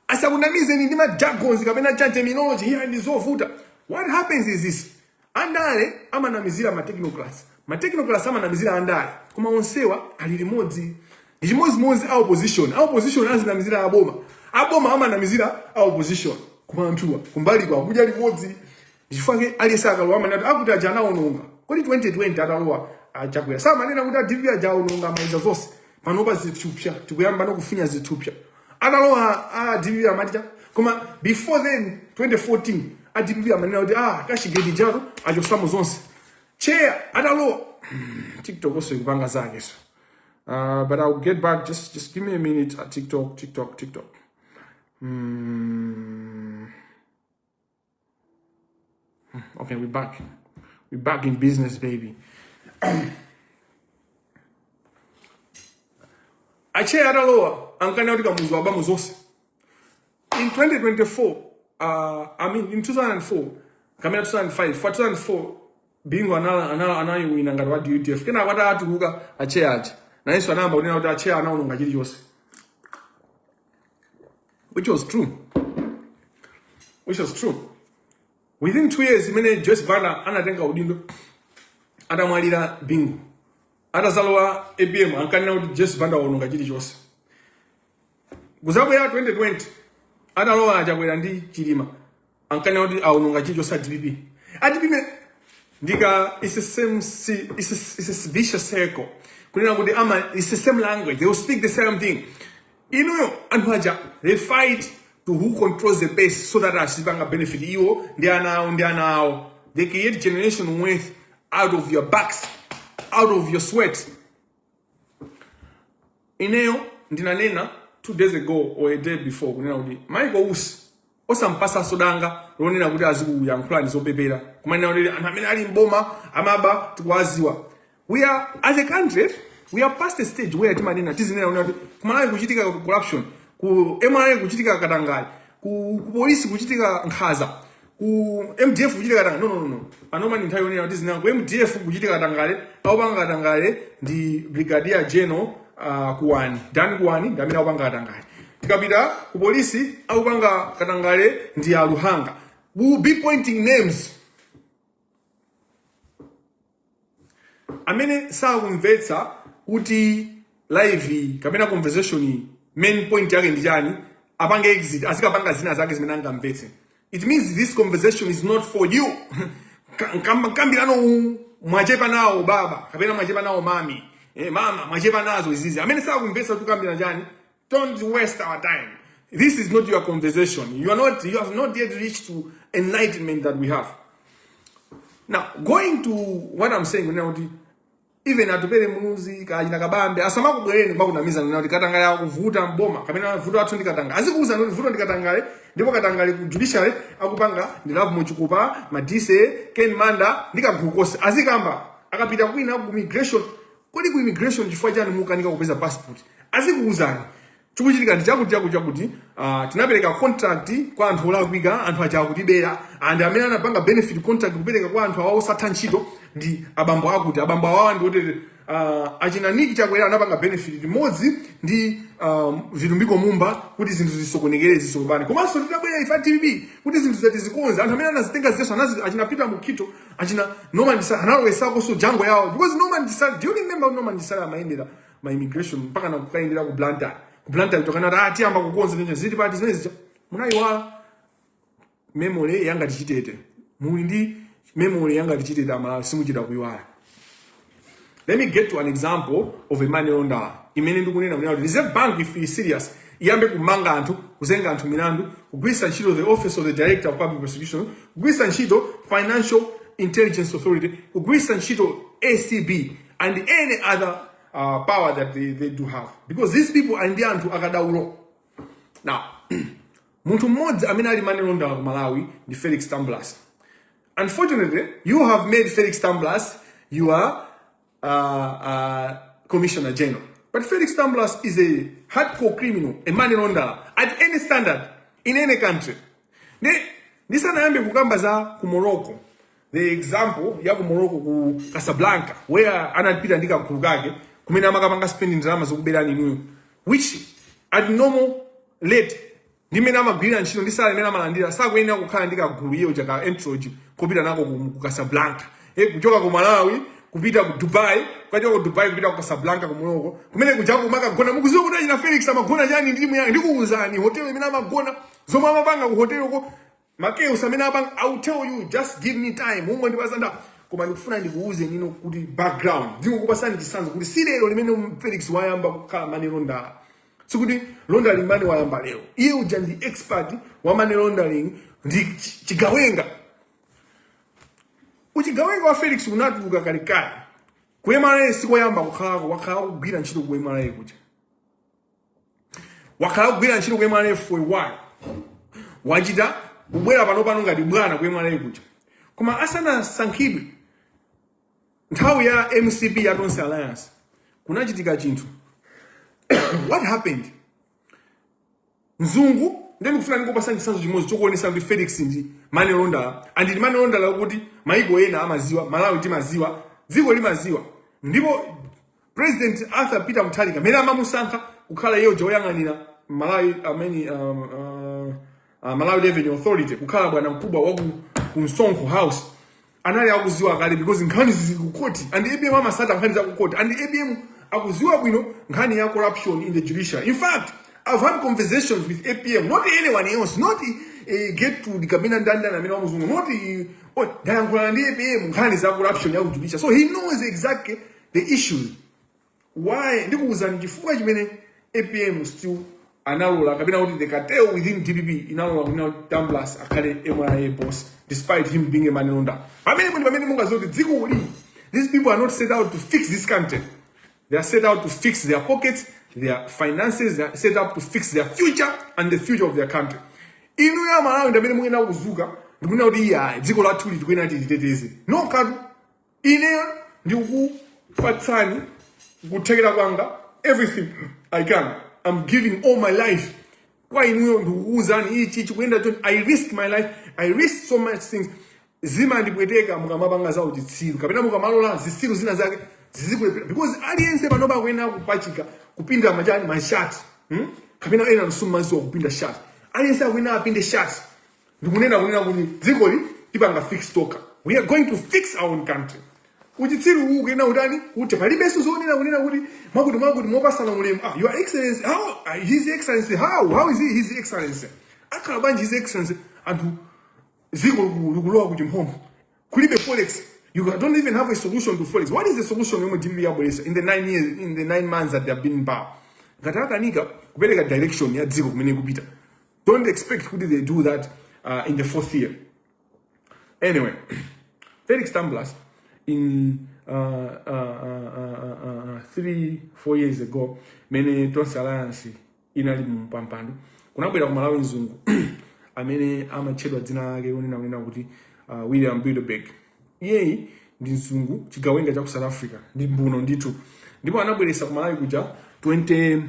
Asakunamizeni ndi ma jargons kapena cha terminology here, ndi zovuta. What happens is this: andale amanamizira ma technocrats, ma technocrats amanamizira andale, koma onsewa ali limodzi. Ndi chimodzimodzi a opposition. A opposition azinamizira aboma, aboma amanamizira a opposition, koma anthuwa kumbali kwa kudya limodzi. Ndichifukwa aliyense akalowa amanena kuti akuti aja anaononga. Kodi 2020 atalowa aChakwera samanena kuti a DPP aja aononga, amaliza zonse? Panopa zithupsa, tikuyamba nokufinya zithupsa. Atalowa a DPP amati cha? Koma before then, 2014, a DPP amanena kuti ah, Cashgate jato achosamo zonse. Chair atalowa, TikTok also ikupanga zake, so but I'll get back. Just give me a minute. TikTok, TikTok, TikTok. Okay, we're back. We're back in business, baby. Achair atalowa ankanena kuti Kamuzu wabamo zonse. In 2024, I mean in 2004 kamena 2005, for 2004 Bingu anayiwina ngati wa UDF. Kenako atatuluka achair aja, nayenso anayamba kunena kuti achair anaononga chilichonse, which was true, which was true. Within 2 years imene Joyce Banda anatenga udindo atamwalira Bingu, atazalowa APM, ankanena kuti Joyce Banda waononga chilichonse. Kuzabwera 2020, atalowa aChakwera ndi Chilima, ankanena kuti aononga chilichonse a DPP. A DPP ndika it's the same it's a vicious circle, kunena kuti ama it's the same language, they will speak the same thing. Inuyo anthu aja, they fight to who controls the base so that azipanga benefit iwo ndi ana awo ndi ana awo. They create generation wealth out of your backs, out of your sweat. Ineyo ndinanena 2 days ago or a day before kunena kuti Michael Usi osampasa danga lonena kuti azikuyankhulani zopepera, kumanena kuti anthu amene ali mboma amaba tikuwaziwa. We are, as a country, we are past a stage where timanena, tizinena kunena kuti kuMalawi kuchitika corruption, ku MRA kuchitika katangale, ku polisi kuchitika nkhaza, ku MDF kuchitika katangale. No, no, no, no. Panoma ndi nthawi yonena kuti zinena ku MDF kuchitika katangale, akupanga katangale ndi Brigadier General Kuwani, Dan Kuwani, ndi amene akupanga katangale. Tikapita ku polisi, akupanga katangale ndi aLuhanga. We will be pointing names. Amene sakumvetsa kuti live kapena conversation main point yake ndi chani, apange exit, azikapanga zina zake zimene angamvetse. It means this conversation is not for you. Mkambirano uwu mwachepa nawo baba kapena mwachepa nawo mami, mama, mwachepa nazo izizi. Amene sakumvetsa kuti kukambirana chani, don't waste our time. This is not your conversation. You are not, you have not yet reached to enlightenment that we have. Now, going to what I'm saying, kunena kuti even Atupele Muluzi kachina Kabambe asamakubwereni kwakunamiza nena kuti katangale akuvuta mboma kapena vuto athu ndi katangale. Azikuuza kuti vuto ndi katangale, ndipo katangale ku judiciary akupanga ndi Lovemore Chikopa, Madise, Ken Manda ndi kagulu konse. Azikamba akapita kwina ku immigration. Kodi ku immigration chifukwa chani mukanika kupeza passport? Azikuuzani. Chikuchitika ndi chakuti chakuti chakuti, tinapereka contract kwa anthu olakwika, anthu aja akutibera, and amene anapanga benefit contract kupereka kwa anthu awa osatha ntchito ndi abambo akuti abambo awawa ndi otere. Achina Nick Chakwera anapanga benefit limodzi ndi Vitumbiko Mumba kuti zinthu zisokonekere, zisokopane. Komanso titabwera ife a DPP kuti zinthu zati zikonze, anthu amene anazitenga ziyeso achina Peter Mukhito, achina Norman Chisale analowesakonso jango yawo, because Norman Chisale, do you remember Norman Chisale amayendera ma immigration mpaka na kukayendera ku Blantyre? Ku Blantyre tokana ati tiyamba kukonza nyenye zili pati zimene zija? Munayiwala. Memory yanga tichitete, muli ndi memory yanga tichitete, Amalawi simuchita kuyiwala. Let me get to an example of a money launderer imene ndikunena kunena kuti Reserve Bank, if is serious, iyambe kumanga anthu, kuzenga anthu milandu, kugwiritsa ntchito the Office of the Director of Public Prosecution, kugwiritsa ntchito Financial Intelligence Authority, kugwiritsa ntchito ACB and any other power that they do have, because these people ali ndi anthu akadaulo. Now, munthu mmodzi amene ali money launderer ku Malawi ndi Felix Tambulasi. Unfortunately, you have made Felix Tambulasi your Commissioner General. But Felix Tambulasi is a hardcore criminal, a money launderer at any standard in any country. Ne ndisanayambe kukamba za ku Morocco, the example ya ku Morocco, ku Casablanca, where anapita ndi kagulu kake kumene amakapanga spending ndalama zokuberani inuyo, which at normal rate ndi mmene amagwirira ntchito ndi salary imene amalandira, sakuyenera kukhala ndi kagulu iyo chaka entourage kupita nako ku Casablanca, kuchoka ku Malawi kupita ku Dubai, kukachoka ku Dubai kupita ku Casablanca ku Morocco, kumene kujako kumakagona. Mukuziwa kuti achina Felix amagona chani? Ndi timu yake, ndikuwuzani hotel imene amagona, zomwe amapanga ku hotelko, makeus amene apanga. I will tell you, just give me time, umwe ndipasanda. Koma ndikufuna ndikuuze nino kuti background, ndikukupasani chitsanzo kuti si lero limene Felix wayamba kukhala money launderer. Sikuti laundering money wayamba lero. Iye uja ndi expert wa money laundering, ndi chigawenga. Uchigawenga wa Felix unatuluka kalekale. Ku MRA sikoyamba kukhalako, wakhala kugwira ntchito ku MRA kuja, wakhala kugwira ntchito ku MRA for a while. Wachita kubwera pano pano ngati bwana ku MRA kuja. Koma asanasankhidwe, nthawi ya MCP, ya Tonse Alliance, kunachitika chinthu. What happened? Mzungu, ndiye ndikufuna ndikupasa chitsanzo chimodzi chokuonesa kuti Felix ndi money launderer, and ndi money launderer kuti maiko ena amaziwa, Malawi timaziwa, dziko limaziwa. Ndipo President Arthur Peter Mutharika amene amamusankha kukhala iye uja woyang'anira Malawi amene Malawi Revenue Authority, kukhala bwana mkubwa wa ku Msonkho House, anali akuziwa kale, because nkhani zili ku court and APM amasata nkhani za ku court, and APM akuziwa bwino nkhani ya corruption in the judiciary. In fact, I've had conversations with APM, not anyone else, not Gertrude kapena ndandani amene wamuzungu, not oh, ndayankhulana ndi APM nkhani za corruption ya ku judiciary, so he knows exactly the issues. Why? Ndikuwuzani chifukwa chimene APM still analola, kapena kuti the cartel within DPP inalola kuti Tambulasi akhale MRA boss despite him being a money launderer. Pamene ndi pamene mungaziwe kuti dziko li, these people are not set out to fix this country. They are set out to fix their pockets, their finances. They are set up to fix their future and the future of their country. Inu ya Malawi ndi amene mukuyenera kuzuka ndikunena kuti iya, dziko lathuli tikuyenera tiliteteze nokatu. Ine ndikukupatsani kuthekera kwanga, everything I can. I'm giving all my life kwa inuyo. Ndikukuwuzani ichi chikuyenda chonchi. I risk my life, I risk so much things. Zimandipweteka mukamapanga za uchitsiru kapena mukamalola zitsiru zina zake zizikulepera, because aliyense panopa akuyenera kupachika kupinda machani mashati, Kapena ena msumaziwa kupinda shati. Aliyense akuyenera apinde shati ndikunena kunena kuti dzikoli tipanga fix toka. We are going to fix our own country. Uchitsiru uwu kuyena utani kuti palibenso zonena kunena kuti mwakuti mwakuti mopasana ulemu, ah, Your Excellency, how His Excellency, how is he His Excellency? Akhala bwanji His Excellency anthu dziko likulowa ku chimphompho, kulibe forex? You don't even have a solution to forex. What is the solution yomwe DPP yabweresa in the 9 years, in the 9 months that they have been in power? Ngati akanika kupereka direction ya dziko kumene kupita, don't expect kuti they do that in the fourth year. Anyway, Felix Tambulasi in 3, 4 years ago, mene Tonse Alliance inali mumpampando, kunabwera ku Malawi mzungu amene amatchedwa dzina lake lonena kunena kuti William Bilderberg. Iyeyi ndi mzungu, chigawenga cha ku South Africa, ndi mbuno ndithu. Ndipo anabweresa ku Malawi kuja 20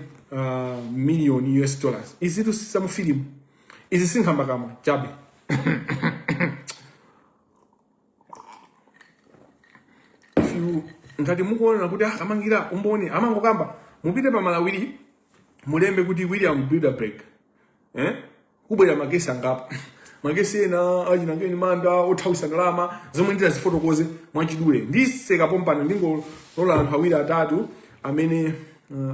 million US dollars. Izitu samufilimu, izi sinkhambakamwa chabe. If you ngati mukuona kuti akamangira umboni amangokamba, mupite pa Malawiri, mulembe kuti William Bilderberg, eh? Kubwera makesi angapo, makesi ena achina Ken Manda othawisa ndalama zomwe nditazifotokoze mwachidule. Ndiseka pompano, ndingolola anthu awiri atatu amene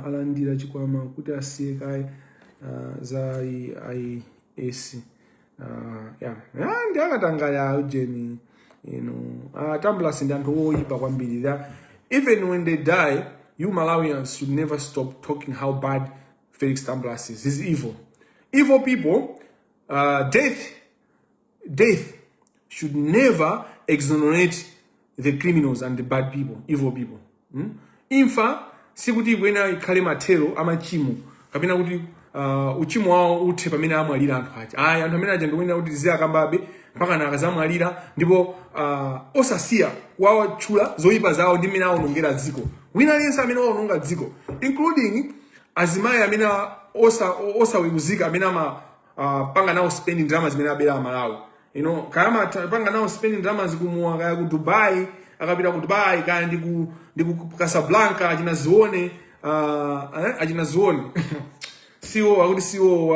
alandira chikwama kuti asiye kaye za IS. Yeah. Ndi akatangale ujeni, Tambulasi ndi anthu oyipa kwambiri. Even when they die, you Malawians should never stop talking how bad Felix Tambulasi is. He's evil. Evil people, death should never exonerate the criminals and the bad people, evil people. Imfa sikuti ikuyenera ikhale mathero amachimo kapena kuti uchimo wawo uthe pamene amwalira anthu aja. Ayi, anthu amene aja ndikuyenera kuti tiziakambabe mpaka na akazamwalira, ndipo osasiya kuwatchula zoyipa zawo ndi mmene awonongera dziko. Wina aliyense amene waononga dziko, including azimayi amene osaweruzika amene ama panga nawo spending ndalama zimene abera Amalawi, kaya amapanga nawo spending ndalama zikumuwa, kaya ku Dubai, akapita ku Dubai, kaya ndi ku Casablanca, achina Zione, achina Zione CEO, akuti CEO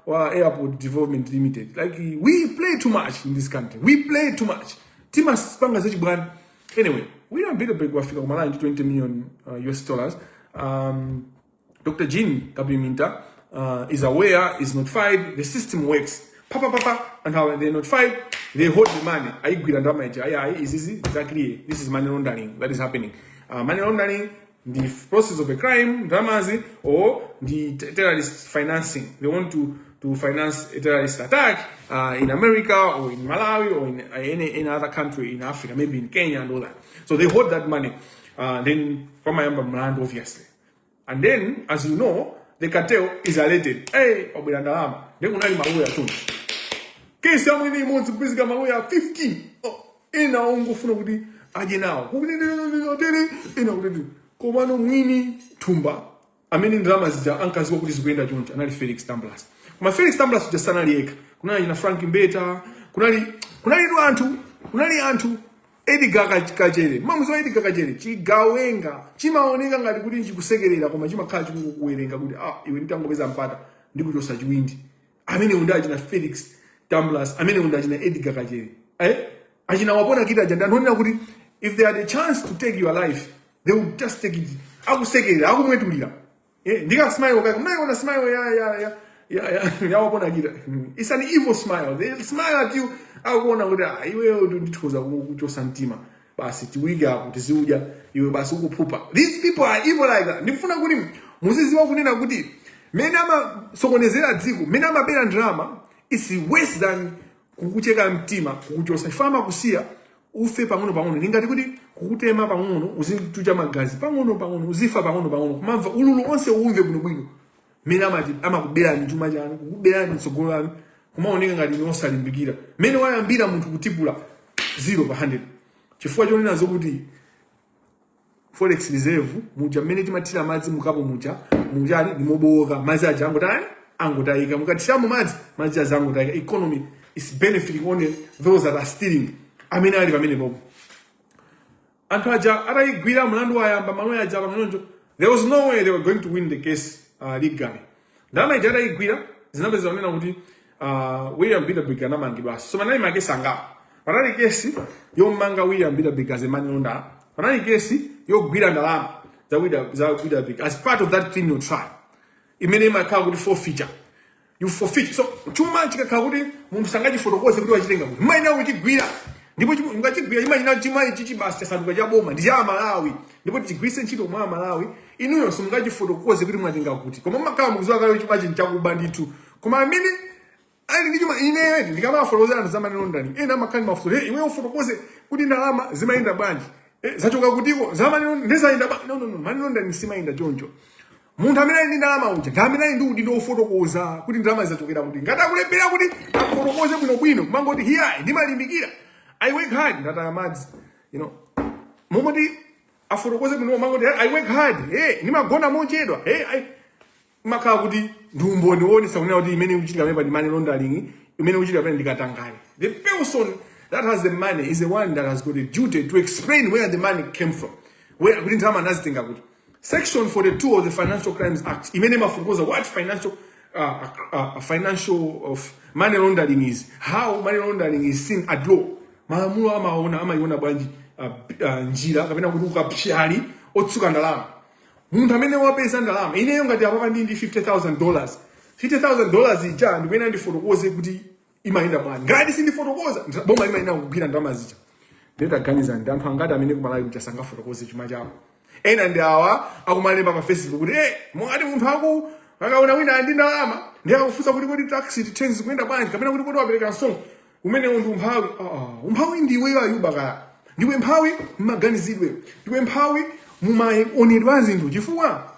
wa Airport Development Limited. Like, we play too much in this country, we play too much, timapanga zachibwana. Anyway, William Bilderberg wafika ku Malawi ndi 20 million US dollars. Dr. Jean Kapiminta is aware, is notified, the system works. Papa, papa, and how they notified, they hold the money. Ayigwira ndalama ija, ayi, ayi, is exactly, this is money laundering that is happening. Money laundering, the process of a crime, ndalamazi, or the terrorist financing. They want to finance a terrorist attack in America or in Malawi or in any other country in Africa, maybe in Kenya and all that. So they hold that money. Then, pamayamba mlandu, obviously. And then, as you know, the cartel is alerted. Hey, wabwera ndalama. Then kunali maloya chonchi. Kesi yamwene imodzi kupezeka maloya 15. Oh, ena ongofuna kuti adye nawo. Kuti ena kuti komano mwini thumba amene ndalama zija ankaziwa kuti zikuyenda chonchi anali Felix Tambulasi. Koma Felix Tambulasi uja sanali yekha. Kunali na Frank Mbeta, kunali tu anthu, kunali anthu Edgar Kachere. Mamuziwa Edgar Kachere, chigawenga chimaoneka ngati kuti chikusekerera koma chimakhala chikukuwerenga kuti ah, iwe nditangopeza mpata ndikuchosa chiwindi. Amene undi achina Felix Tambulasi, amene undi achina Edgar Kachere. Eh? Achina Wapona Kita aja ndi anthu onena kuti if they had a chance to take your life, they would just take it. Akusekerera, akumwetulira. Eh, ndika smile kaka, mnayiona smile ya Wapona Kita. It's an evil smile. They smile at you akuona kuti ah, iweyo ndithoza kuchosa mtima. Basi tiwike apo tiziudya iwe basi ukuphupa. These people are evil like that. Ndikufuna kuti muziziwa kunena kuti mene amasokonezera dziko, mene amabera ndalama, is worse than kukucheka mtima, kukuchosa. Chifukwa amakusiya ufe pang'ono pang'ono, ndingati kuti kukutema pang'ono, uzitucha magazi pang'ono pang'ono, uzifa pang'ono pang'ono, kumamva ululu onse uumve bwinobwino. Mene amati amakuberani chuma chanu, kukuberani tsogolo lanu, kumaoneka ngati inu osalimbikira. Mene wayambira munthu kutipula 0 pa 100 chifukwa chonena zokuti forex reserve muja mmene timathira madzi mukapo muja mujali ndimobowoka, madzi aja angotani, angotayika. Mukathiramo madzi, madzi aja angotayika. Economy is benefiting only those that are stealing amene ali pamene popo. Anthu aja atayigwira mlandu wayamba, maloya aja pang'ononjo, there was no way they were going to win the case legally. Ndalama ija atayigwira, zinapeza kunena kuti William Bilderberg anamangidwanso. So panali makesi angapo. Panali kesi yomanga William Bilderberg as a money launderer, panali kesi yogwira ndalama za Bilderberg as part of that criminal trial imene imakhala kuti forfeiture. You forfeit. So chuma chikakhala kuti munthu sangachifotokoze kuti wachitenga kuti, maina kuchigwira, ndipo mukachigwira chimachina chima chichi basi chasanduka cha boma, ndi cha Malawi, ndipo tichigwiritse ntchito mwa Malawi. Inuyo simungachifotokoze kuti mwatenga kuti, koma mmakhala mukuziwa kale chuma chinchakuba ndithu. Koma amene ali ndi chuma, ine ndikamafotokozera anthu za money laundering, ena amakhala ndi mafunso: "Hey, iwe ufotokoze kuti ndalama zimayenda bwanji? Eh, zachoka kutiko za money laundering ndizayenda bwanji?" No, no, no, money laundering simayenda choncho. Munthu amene ali ndi ndalama uja ndi amene ali ndi udindo wofotokoza kuti ndalama zachokera kuti. Ngati akulephera kuti afotokoze bwinobwino, kumangoti hiya, ndimalimbikira, I work hard, ndataya madzi, momoti afotokoze bwino, mangoti I work hard, hey, ndimagona mochedwa, hey, I... Imakhala kuti ndi umboni woonetsa kunena kuti imene ikuchitika pamene ndi money laundering, imene ikuchitika pamene ndi katangale. The person that has the money is the one that has got a duty to explain where the money came from, where kuti ndalama anazitenga kuti. Section 42 of the Financial Crimes Act imene imafotokoza what financial of money laundering is, how money laundering is seen at law. Malamulo amaona, amayiona bwanji njira kapena kuti ukapyali otsuka ndalama. Munthu amene wapeza ndalama, ineyo ngati apapa ndi $50,000, $50,000 ija ndikuyena ndifotokoze kuti imayenda bwanji. Ngati sindifotokoza, boma limayenda kugwira ndalama zija. Ndetaganiza, ndi anthu angati amene kumalawi kuti asangafotokoze chuma chawo? Ena ndi awa akumalemba pa Facebook kuti mukati munthu aku akaona wina ndi ndalama ndi akufunsa kuti kodi tax returns kuyenda bwanji, kapena kuti kodi wapereka msonkho. Umenewo ndi umphawi. Ah, umphawi ndiweyo Ayuba kaya. Ndiwe mphawi mmaganizidwe, ndiwe mphawi mumaonedwe a zinthu, chifukwa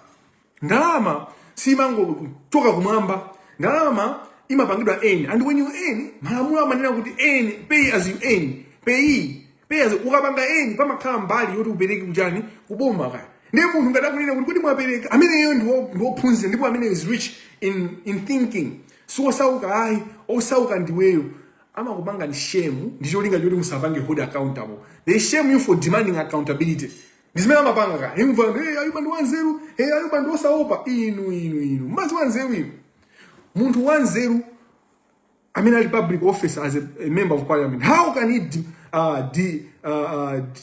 ndalama simangochoka kumwamba. Ndalama imapangidwa earn, and when you earn, malamulo amanena kuti earn, pay as you earn, pay as ukapanga earn, pamakhala mbali yoti upereke kuchani, kuboma kaya. Ndiye munthu ngati akunena kuti kuti mwapereka, ameneyo ndiwophunzira ndipo amene is rich in thinking, siwosauka ayi. Osauka ndiweyo. Amakupanga ni shame ndi cholinga choti musapange hold accountable. They shame you for demanding accountability. Ndi zimene amapanga kaya. Imva, "Hey, Ayuba ndi wanzeru. Hey, Ayuba ndi osaopa." Inu, inu, inu, mmazi wanzeru inu. Munthu wanzeru amene ali public officer as a member of parliament, how can he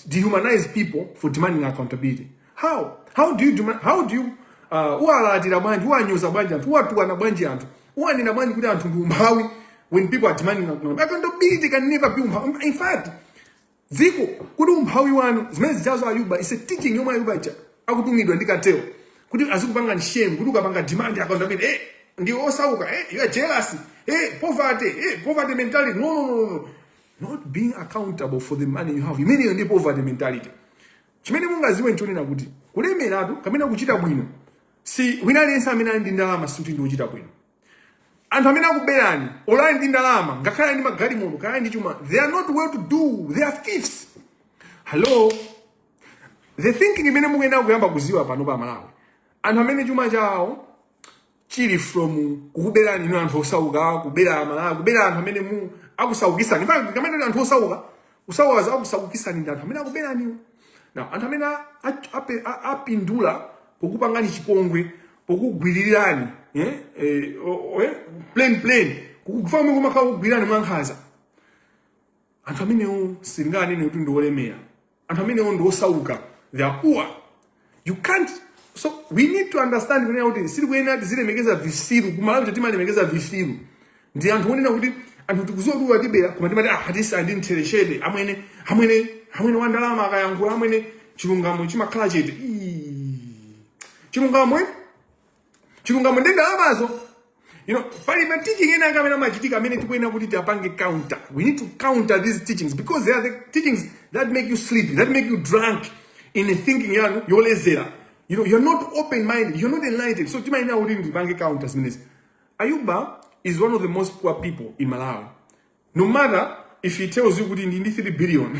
dehumanize people for demanding accountability? How do you demand, how do you uwalatira bwanji, uwanyoza bwanji anthu, uwatukwana bwanji anthu, uwanena bwanji kuti anthu ndi umphawi when people are demanding accountability? Accountability can never be umphawi. In fact, dziko kuti umphawi wanu, zimene zijazo Ayuba, is a teaching yomwe Ayuba ija akutumidwa ndi katero kuti azikupanga shame kuti ukapanga demand accountability, ndiwe osauka, you are jealous, poverty, poverty mentality. No, no, no, no. Not being accountable for the money you have, imeneyo ndi poverty mentality. Chimene mungaziwe nchonena kuti kulemeratu kapena kuchita bwino, si wina aliyense amene ali ndi ndalama sikuti ndi wochita bwino. Anthu amene akuberani olali ndi ndalama, ngakhale ali ndi magalimoto, kaya ndi chuma, they are not well to do, they are thieves. Hello, the thinking imene mukuyenera kuyamba kuziwa pano pa Malawi, anthu amene chuma chawo chili from kukuberani inu anthu osauka, kubera Malawi, kubera anthu amene mu akusaukisani. In fact, kamene anthu osauka kusauka akusaukisani ndi anthu amene akuberaniwo. Now anthu amene apindula pokupangani chipongwe, pokugwiririrani, plain plain kukufa kumakhala kugwirirani mwankhanza, anthu amenewo silinganene kuti ndi olemera. Anthu amenewo ndi osauka, they are poor. You can't, so we need to understand kunena kuti sitikuyenera tizilemekeza visiru. Kumalawi timalemekeza visiru ndi anthu onena kuti anthu tikuziwa kuti watibera, koma timati, "Ah, atisi andi nthereshede amwene, amwene, amwene wa ndalama akayankhula, amwene, chilungamo chimakhala chete." Ii. Chilungamo, eh? Chilungamo ndi ndalamazo. Pali ma teaching ena anga amene amachitika amene tikuyenera kuti tiapange counter. We need to counter these teachings because they are the teachings that make you sleepy, that make you drunk in a thinking yanu yolezera. You're not open minded, you're not enlightened. So timayenera kuti ndipange counter zimenezi. Ayuba is one of the most poor people in Malawi. No matter if he tells you kuti ndi 3 billion,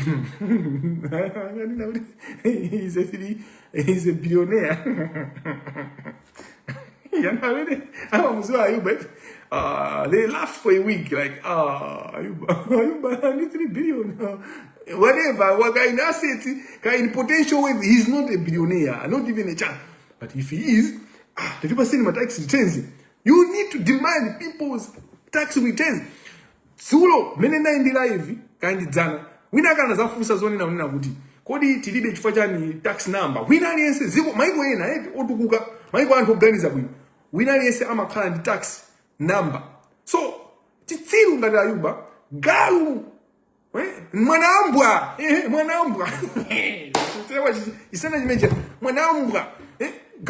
he's a billionaire. Yanawene amamuziwa Ayuba, they laughed for a week like, "Ah, Ayuba, Ayuba ndi 3 billion," whatever. What in assets, in potential wealth, he's not a billionaire, not even a chance. But if he is, ah, the people saying tax returns, you need to demand people's tax returns. Dzulo mene ndali ndi live kandi dzana, wina akana zafunsa zonena kunena kuti kodi tilibe chifukwa chani tax number? Wina aliyense ziko maiko ena otukuka, maiko anthu oganiza bwino, wina aliyense amakhala ndi tax number. So chitsiru ngati Ayuba, galu, mwanambwa, mwanambwa, chisena chimenecha mwanambwa,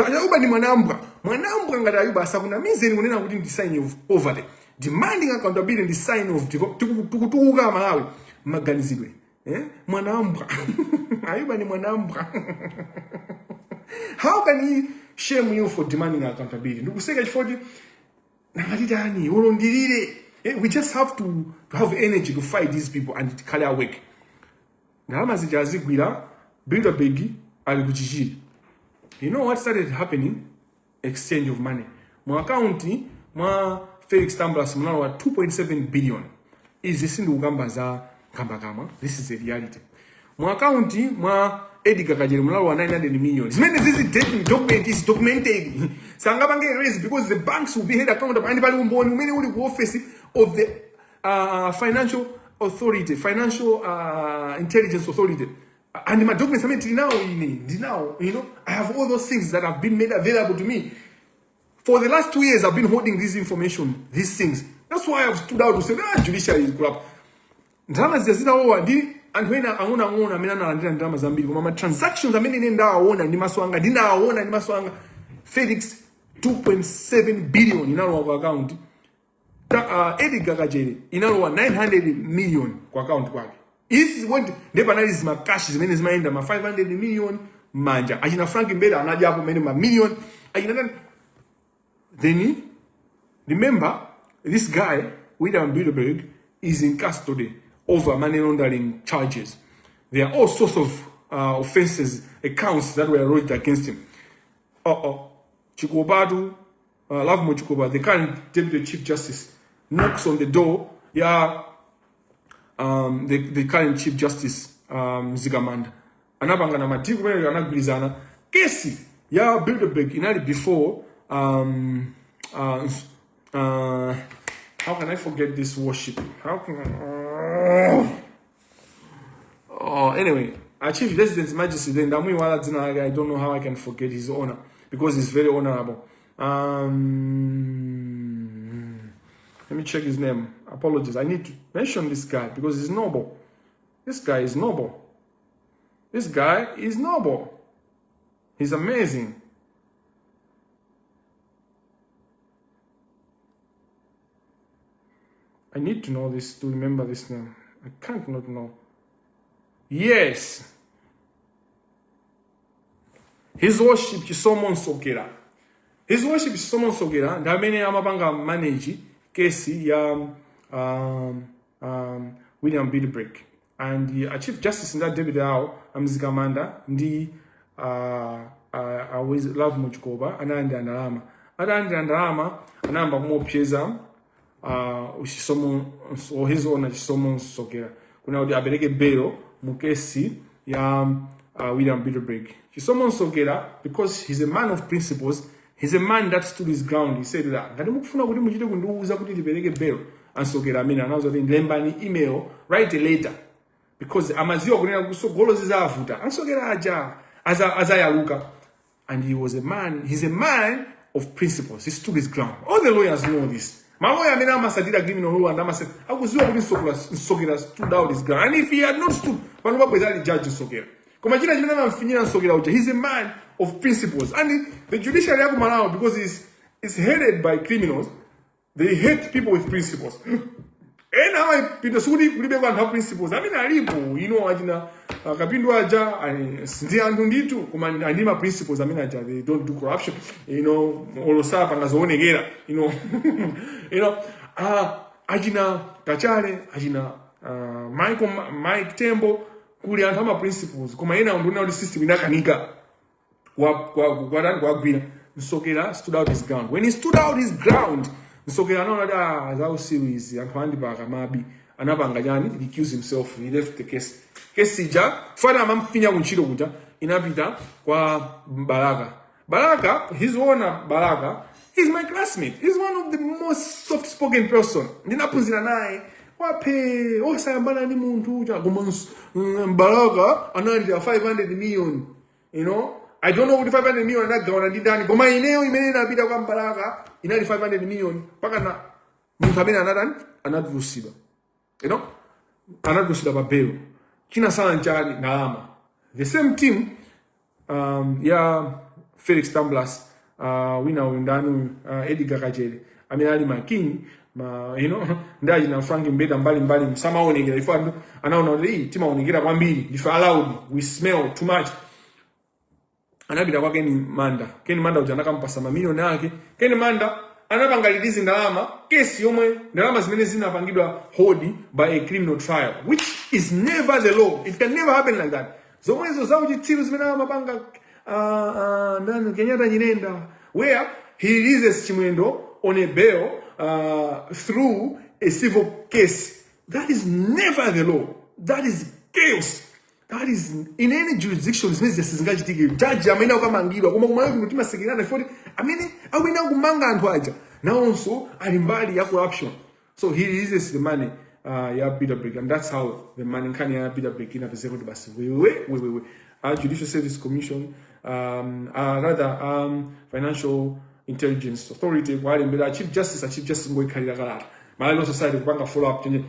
Ayuba ndi mwanambwa. Mwanambwa ngati Ayuba asakunamizeni kunena kuti ndi sign of poverty. Demanding accountability ndi sign of tukutukuka Malawi maganizidwe, eh? Mwanambwa, Ayuba ni mwanambwa. How can he shame you for demanding accountability? Ndikuseka chifukwa kuti nangatitani ulondirire, we just have to have energy to fight these people and tikhale awake. Ndalama zija azigwira, Bilderberg ali kuchichiri. You know what started happening? Exchange of money. Mu akaunti mwa Felix Tambulasi munalowa 2.7 billion. Izi sindikukamba za nkhambakamwa, this is a reality. Mu akaunti mwa Edgar Kachere munalowa 900 million. Zimene zizi document is documented. Sangapange erase because the banks will be held accountable and pali umboni umene uli ku office of the financial authority, financial intelligence authority. And my documents amene tili nawo ine ndinawo, I have all those things that have been made available to me. For the last 2 years, I've been holding this information, these things. That's why I've stood out to say, ah, judiciary is corrupt. Ndalama zija zitalowa ndi anthu ena ang'onoang'ono amene analandira ndalama zambiri, koma ma transactions amene ine ndawaona ndi maso anga, ndinawaona ndi maso anga, Felix 2.7 billion inalowa ku account. Edgar Kachere inalowa 900 million ku account kwake. This is what ndiye panali zima cash zimene zimayenda ma 500 million manja. Achina Frank Mbeta anadyapo mene ma million. Achina nani. Then remember this guy William Bilderberg is in custody over money laundering charges. There are all sorts of offenses, accounts that were lodged against him. Uh-oh. Chikopatu, Lovemore Chikopa, the current Deputy Chief Justice, knocks on the door. Yeah, the current Chief Justice, Mzikamanda. Anapangana ma deal kumene anagwirizana. Kesi ya Bilderberg inali before how can I forget this worship? How can I, oh, anyway, our Chief Resident Majesty, then ndamuiwala dzina lake. I don't know how I can forget his honor because he's very honorable. Let me check his name. Apologies. I need to mention this guy because he's noble. This guy is noble. This guy is noble. He's amazing. I need to know this to remember this name. I can't not know. Yes. His Worship Chisomo Msokera. His Worship Chisomo Msokera ndi amene amapanga manage kesi ya William Bilderberg and Chief Justice ndi deputy awo a Mzikamanda ndi Lovemore Chikopa analandira ndalama. Atalandira ndalama anayamba kumuopseza Chisomo, or His Honor Chisomo Msokera kuna kuti apereke belo mu kesi ya William Bilderberg. Chisomo Msokera, because he's a man of principles, he's a man that stood his ground. He said that ngati mukufuna kuti muchite kundiuza kuti ndipereke belo, a Msokera amene anauza kuti lembani email, write a letter, because amaziwa kunena kusogolo zizavuta. A Msokera aja azayaluka. And he was a man, he's a man of principles. He stood his ground. All the lawyers know this. Maloya amene amasatira criminal law and amasatira akuziwa kuti Msokera stood out his ground. And if he had not stood, pano pabweza ali judge Msokera. Koma china chimene amamfinyira Msokera uja, he's a man of principles. And the judiciary ya ku Malawi, because it's headed by criminals, they hate people with principles. Ena amapita sikuti kulibe anthu a principles amene alipo, achina Kapindu aja ndi anthu ndithu, koma ali ma principles amene aja, they don't do corruption, olo sapanga zoonekera, achina Kachale, achina Michael Mike Tembo, kuli anthu ama principles, koma ena ndiona kuti system inakanika kwa kwagwira. Msokera stood out his ground. When he stood out his ground, Msokera anaona kuti ah, za usiru izi, anthu andipaka mabi. Anapanga chani? Recuse himself. He left the case. Kesi ija fana amamfinya kuntchito kuja inapita kwa Balaka. Balaka, His Honor Balaka, he's my classmate. He's one of the most soft spoken person. Ndinaphunzira naye waphe osayambana ndi munthu uja, koma Balaka analandira 500 million. I don't know kuti 500 million anagawana ndi ndani, koma ineyo imene inapita kwa Mbalaka inali 500 million mpaka na munthu amene anatani, anatulusidwa, anatulusidwa pa bail. Chinasala nchani? Ndalama. The same team ya Felix Tambulasi, wina uyu ndani uyu, Edgar Kachere amene ali ma king ma ndi achina Frank Mbeta mbali mbali msamaonekera ifo anthu anaona kuti "Ii, timaonekera kwambiri, ndife allowed, we smell too much." Anapita kwa Ken Manda. Ken Manda uja anakampasa mamiliyoni ake. Ken Manda anapanga release ndalama, kesi yomwe ndalama zimene zinapangidwa hold by a criminal trial, which is never the law. It can never happen like that. Zomwezo zauchitsiru zimene amapanga nani, Kenyatta Nyirenda, where He releases Chimwendo on a bail through a civil case. That is never the law. That is chaos. That is in any jurisdiction zimene zingachitike. Judge amene akamangidwa, koma kumalawi kuno timasekerana foti amene akuyenera kumanga anthu aja nawonso ali mbali ya corruption. So he releases the money ya Bilderberg, and that's how the money, nkhani ya Bilderberg inapezeka kuti basi wewe wewewe. Judicial Service Commission, rather Financial Intelligence Authority kwalembera Chief Justice, a Chief Justice ngoikhalira kalata, Malawi Law Society kupanga follow up chenye.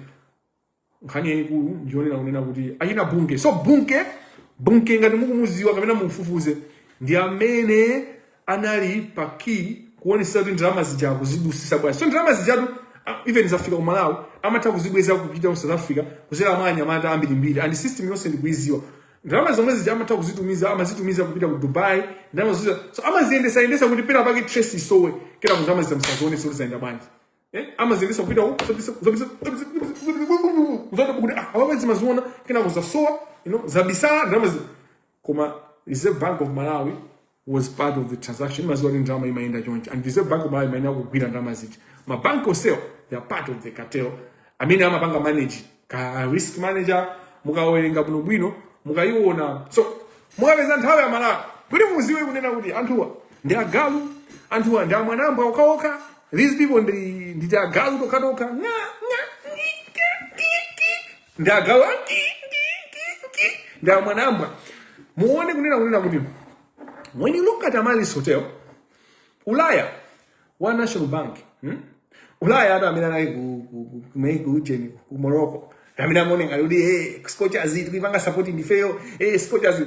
Nkhani yayikulu ndionena kunena kuti achina Bunke, so Bunke, Bunke ngati mukumuziwa kapena mumfufuze, ndi amene anali pa key kuonesa kuti ndalama zija kuzidusisa bwanji. So ndalama zijatu, even zafika ku Malawi, amatha kuzibweza kupita ku South Africa kuzera mwa anyamata ambirimbiri, and system yonse ndikuiziwa. Ndalama zomwe zija amatha kuzitumiza, amazitumiza kupita ku Dubai ndalama zija. So amaziyendesa yendesa kuti pena pake trace isowe, kera ndalama zija msazionese kuti zayenda bwanji. Amaziyendesa kupita ku zobisa zobisa zobisa kuti ah, awa zimaziona kena kuzasowa, zabisala ndalama. Koma Reserve Bank of Malawi was part of the transaction. Imaziwa kuti ndalama imayenda chonchi, and Reserve Bank of Malawi imayenda kugwira ndalama zija. Mabanki onsewa, they are part of the cartel amene amapanga manage ka risk manager. Mukawerenga bwinobwino, mukayiona, so mukapeza nthawi ya Malawi kuti muziwe kunena kuti anthuwa ndi agalu, anthuwa ndi amwanambwa okhaokha. These people ndi agalu tokhatokha, nga nga ngi, ki, ki, ki. Ndi agalu, ah, ki, ki, ki, ki. Ndi amwanambwa. Muone kunena kuti when you look at Amaryllis Hotel, Ulaya wa National Bank, Ulaya atu amene anali ku ku Morocco, amene amaoneka kuti, hey, Scorchers tikuipanga support ndifeyo, hey, Scorchers,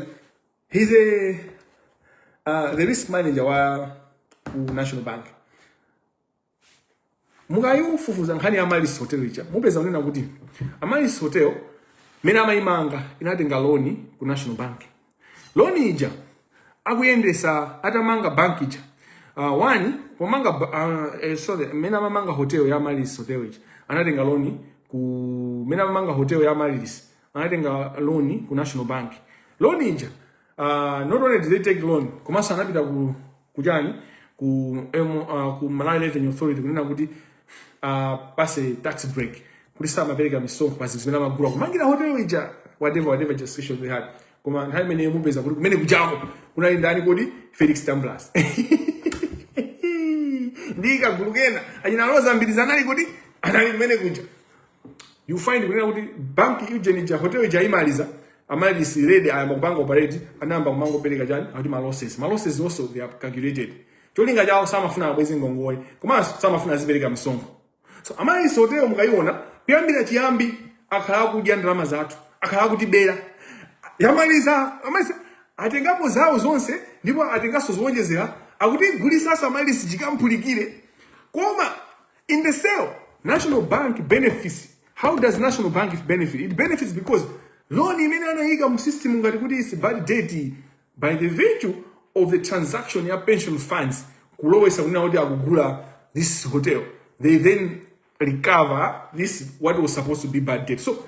he's a the risk manager wa ku National Bank. Mukayifufuza nkhani ya Amaryllis Hotel ija, mupeza kunena kuti Amaryllis Hotel mene amayimanga inatenga loan ku National Bank. Loan ija akuyendesa, atamanga bank ija, one pomanga sorry, mene amamanga hotel ya Amaryllis Hotel ija anatenga loan ku, mene amamanga hotel ya Amaryllis anatenga loan ku National Bank. Loan ija, not only did they take loan, komanso anapita ku kuchani ku Malawi Revenue Authority kunena kuti pase tax break, kuti samapereka misonkho pa zinthu zimene amagula kumangira hotel ija, whatever, whatever justification they had. Koma nthawi imeneyo mupeza kuti kumene kujako kunali ndani kodi? Felix Tambulasi ndi kagulu kena, achina Roza Mbiri anali kuti, anali kumene kuja. You find kunena kuti banki ujeni ija, hotel ija imaliza, Amaryllis ready, ayamba kupanga operate, anayamba kumangopereka chani, akuti ma losses. Ma losses also they are calculated. Cholinga chawo samafuna abweze ngongole, komanso samafuna azipereka misonkho. So Amaryllis Hotel mukayiona kuyambira chiyambi, akhala akudya ndalama zathu, akhala akutibera. Yamaliza Amaryllis, atengapo zawo zonse ndipo atenganso zowonjezera, akuti gulisanso Amaryllis chikamphulike. Koma in the sale, National Bank benefits. How does National Bank benefit? It benefits because loan imene anayika mu system ngati kuti is bad debt, by the virtue of the transaction ya pension funds kulowesa kunena kuti akugula this hotel, they then recover this what was supposed to be bad debt. So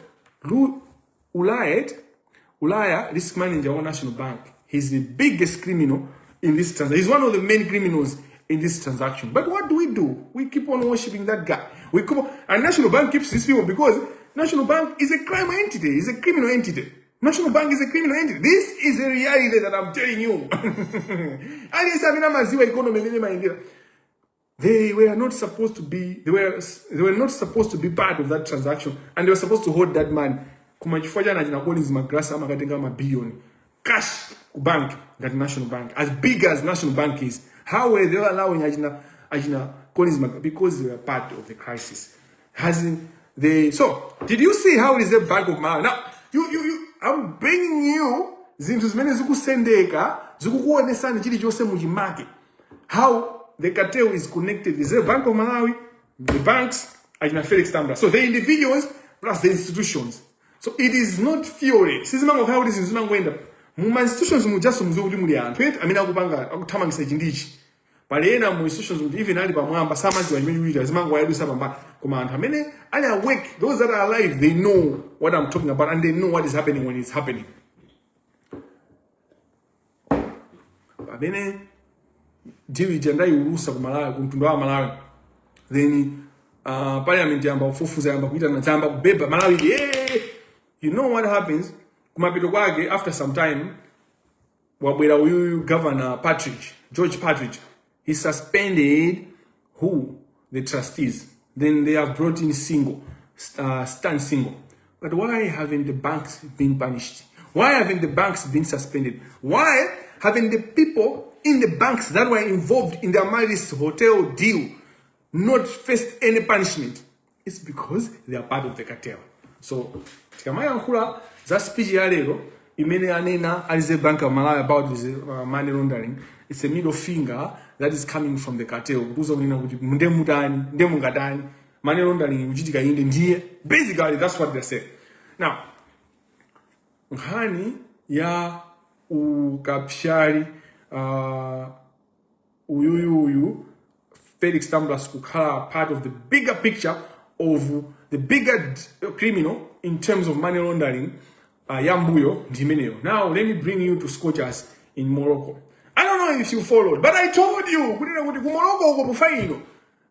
Ulaya, risk manager wa National Bank, he's the biggest criminal in this transaction. He's one of the main criminals in this transaction. But what do we do? We keep on worshiping that guy. We keep on, and National Bank keeps these people because National Bank is a crime entity. It's a criminal entity. National Bank is a criminal entity. This is a reality that I'm telling you. Aliyense amene amaziwa economy imene imayendera, they were not supposed to be they were not supposed to be part of that transaction, and they were supposed to hold that money. Koma chifukwa chani achina Collins Magalasi amakatenga mabiliyoni cash ku bank ngati National Bank, as big as National Bank is? How were they allowing achina Collins Magalasi? Because they were part of the crisis. Hasn't they? So did you see how Reserve Bank of Malawi now, you I'm bringing you zinthu zimene zikusendeka, zikukuonesani chilichonse muchimake, how the cartel is connected: Reserve Bank of Malawi, the banks, achina Felix Tambulasi. So the individuals plus the institutions. So it is not theory. Sizimangokhala kuti zinthu zimangoyenda. Muma institutions mujaso muziwe kuti muli anthu eti amene akupanga, akuthamangisa ichi ndichi. Pali ena mu institutions kuti even ali pamwamba samadziwa chimene chikuchitika, zimangowayadusa pambali. Koma anthu amene ali awake, those that are alive, they know what I'm talking about and they know what is happening when it's happening. Pamene Deal ija ndayiulusa ku Malawi, ku mtundu wa Malawi. Then parliament yamba kufufuza, yamba kuitana, zamba kubeba Malawi. Yeah. You know what happens kumapeto kwake? After some time wabwera uyuyu Governor Patrick, George Patrick. He suspended who? The trustees. Then they have brought in Single, Stan Single. But why haven't the banks been punished? Why haven't the banks been suspended? Why haven't the people in the banks that were involved in the Amaryllis Hotel deal not faced any punishment? It's because they are part of the cartel. So tikamayankhula za speech ya lero imene anena a Reserve Bank of Malawi about this money laundering, it's a middle finger that is coming from the cartel, kutiuza kunena kuti nde mutani, nde mungatani, money laundering ikuchitika inde. Ndiye basically that's what they say. Now nkhani ya ukapyali, uyuyuyu Felix Tambulasi kukhala part of the bigger picture of the bigger criminal in terms of money laundering yambuyo ndi imeneyo. Now let me bring you to Scorchers in Morocco. I don't know if you followed, but I told you kunena kuti ku Morocco uko pufaino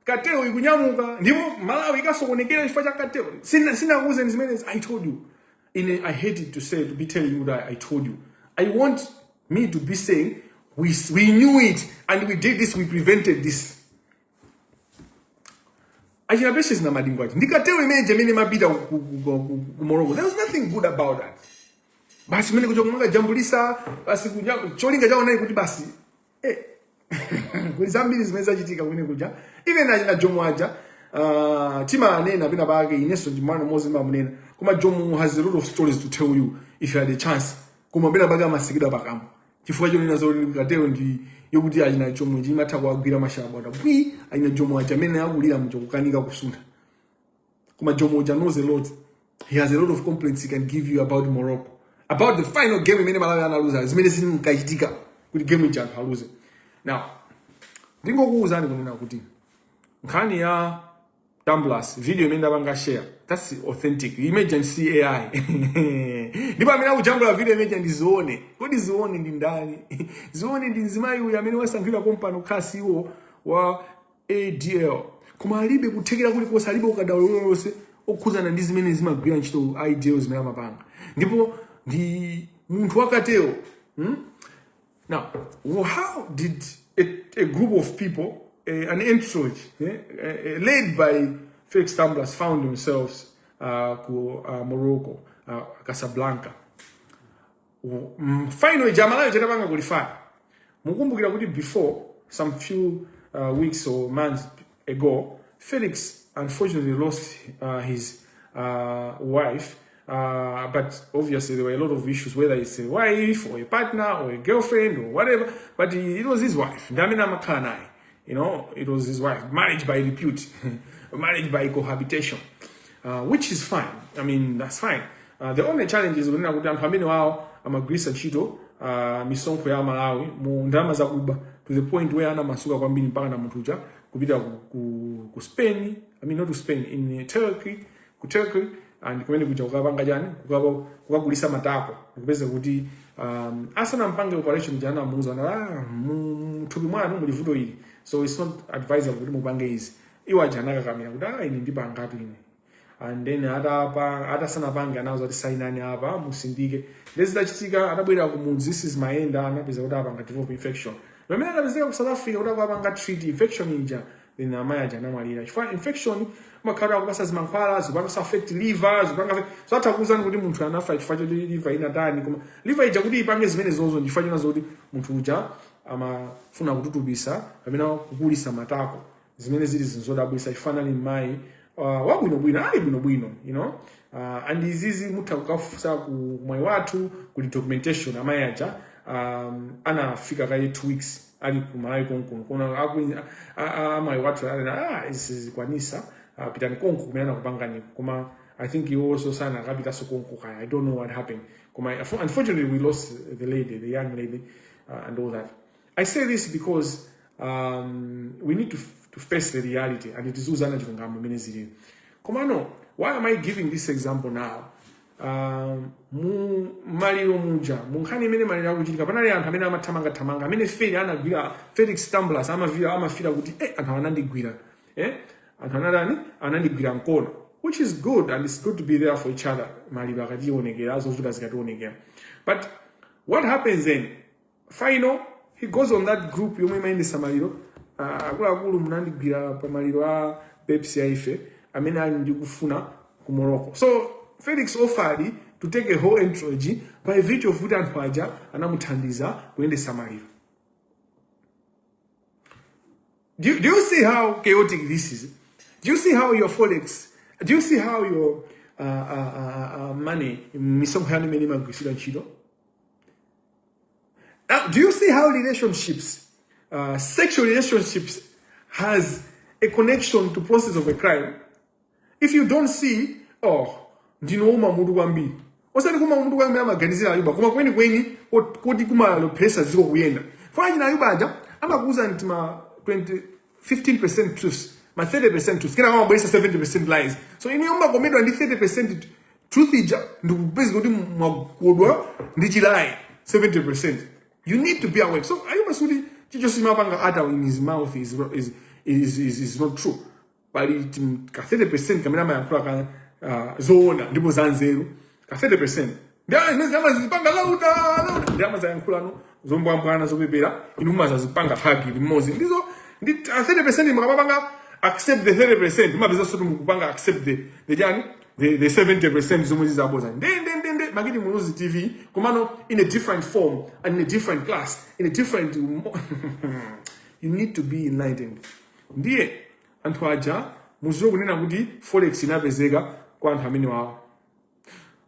cartel ikunyamuka ndipo Malawi ikasokonekera chifukwa cha cartel. Sinakuwuzeni zimenezi? I told you. I hate it to say, to be telling you that I told you. I want me to be saying we knew it and we did this, we prevented this. Achina Patience na Madingo achi ndi cartel imene imene mapita ku Morocco. There was nothing good about that. Basi mene kucho kumanga jambulisa basi kuja cholinga chawo nali kuti basi kuli zambiri zimene zachitika kumene kuja. Even achina Jomo aja, timanena pena pake, inenso ndi mwana mmodzi mamunena, koma Jomo has a lot of stories to tell you if you had a chance. Koma pena pake amasikidwa pakamwa chifukwa chonena zoti cartel ndi yokuti achina Jomo chimatha kuwagwira mashabwata bwi. Achina Jomo aja amene akulira mucho kukanika kusuntha, koma Jomo uja knows a lot. He has a lot of complaints he can give you about Morocco, about the final game imene Malawi analuza, zimene zinkachitika kuti game ija anthu aluze. Now ndingokuwuzani kunena kuti nkhani ya Tambulasi, video imene ndapanga share, that's authentic emergency AI. Ndipo amene akujambula video imene ndi Zione. Kodi Zione ndi ndani? Zione ndi mzimayi uyu amene wasankhidwa kompano kukhala CEO wa ADL, koma alibe kuthekera kulikonse, alibe ukadaulo uliwonse okhudzana ndi zimene zimagwira ntchito ADL, zimene amapanga, ndipo ndi munthu wa cartel, Now, how did a group of people, an entourage, led by Felix Tambulasi, found themselves ku Morocco, Casablanca? Final ija Malawi chatapanga qualify. Mukumbukira kuti before some few weeks or months ago, Felix unfortunately lost his wife. But obviously there were a lot of issues, whether it's a wife or a partner or a girlfriend or whatever. But it was his wife. Ndi amene amakhala naye. It was his wife. Marriage by repute, marriage by cohabitation, which is fine. I mean, that's fine. The only challenge is kunena kuti anthu amene wawo amagwiritsa ntchito misonkho ya Malawi mu ndalama zakuba to the point where anamasuka kwambiri mpaka na munthu uja kupita ku Spain, I mean, not to Spain, in Turkey, ku Turkey, and kumene kuja kukapanga chani? Kukagulisa matako. Kupeza kuti asanampange operation jana anamuuza na mthupi mwanu muli vuto ili, so it's not advisable kuti mupange izi. Iwo aja anakakamira kuti, "Ah, ine ndipangatu ine." And then atapa atasanapange anawuza kuti, "Sainani apa, musindike." Ndezitachitika atabwera kumudzi, this is Mayenda, anapeza kuti apanga develop infection. Pamene anapezeka ku South Africa kuti akapanga treat infection ija, then amayi aja anamwalira chifukwa infection umakhala akupasa zimankhwala, zipanga affect liver, zipanga affect. So atha kuwuzani kuti munthu anafa chifukwa choti liver inatani, koma liver ija kuti ipange zimene zozo chifukwa chona zoti munthu uja amafuna kututupisa kapena kukulisa matako, zimene zili zinthu zodabwisa chifukwa anali mayi wabwinobwino, ali bwinobwino. And izizi mutha kukafunsa ku mwayi wathu kuli documentation. Amayi aja anafika kaye 2 weeks ali ku Malawi konkuno kona amayi wathu anena, "Ah, izi zikwanisa, pitani konko kumene anakupangani." Koma I think iwo also sana akapitanso konko kaya. I don't know what happened, koma unfortunately we lost the lady, the young lady, and all that. I say this because we need to face the reality and tiziuzana chilungamo imene zilili. Komano why am I giving this example now? Mu maliro muja, mu nkhani imene maliro akuchitika, panali anthu amene amathamangathamanga amene Feli anagwira. Felix Tambulasi amavira amafira kuti anthu anandigwira, anthu anatani, anandigwira mkono, which is good, and it's good to be there for each other maliro akationekera, zovuta zikationekera. But what happens then? Final, he goes on that group yomwe imayendesa maliro: "Akuluakulu, munandigwira pa maliro a pepsi yaife amene ali ndi kufuna ku Morocco." So Felix offered to take a whole entourage by virtue of kuti anthu aja anamuthandiza kuyendesa maliro. Do you see how chaotic this is? Do you see how your forex, do you see how your money, misonkho yanu imene imagwiritsidwa ntchito? Now, do you see how relationships, sexual relationships, has a connection to process of a crime? If you don't see, oh, ndinouma mutu kwambiri. Osati kuma mutu kwambiri amaganizira Ayuba, koma kwenikweni kuti kumalopheresa dziko kuyenda. Fana china Ayuba aja amakuuza nti ma 20, 15% truths, ma 30% truths, kena amabweresa 70% lies. So inu mumakomedwa ndi 30% truth ija, ndikupeza kuti mwakodwa ndi chi lie 70%. You need to be aware. So Ayuba suli chicho simapanga utter in his mouth is not true. Pali ka 30% kamene amayankhula ka zoona ndipo zanzeru, ka 30%. Ndi zimene amazipanga lauda lauda, ndi amazayankhulano zombwambwana zopepera, inu mumazazipanga hug limodzi ndizo ndi 30%. Mukamapanga accept the 30%, mumapeza soti mukupanga accept the chani, the 70% zomwe zizaboza. Nde nde nde nde Bakili Muluzi TV, komano in a different form and in a different class, in a different. You need to be enlightened. Ndiye anthu aja muziwe kunena kuti forex inapezeka kwa anthu amene wawa,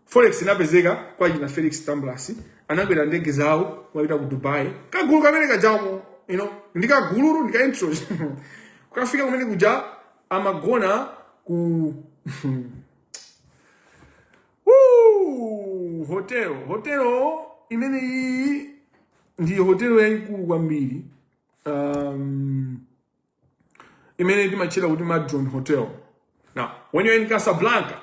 forex inapezeka kwa china Felix Tambulasi. Anakwera ndege zawo kumapita ku Dubai, kagulu kamene kajako, ndi kagululu, ndi ka intro. Kukafika kumene kuja, amagona ku Woo! Hotel, hotel imene iyi ndi hotel yayikulu kwambiri, imene timatchera kuti Madron Hotel. Now, when you're in Casablanca,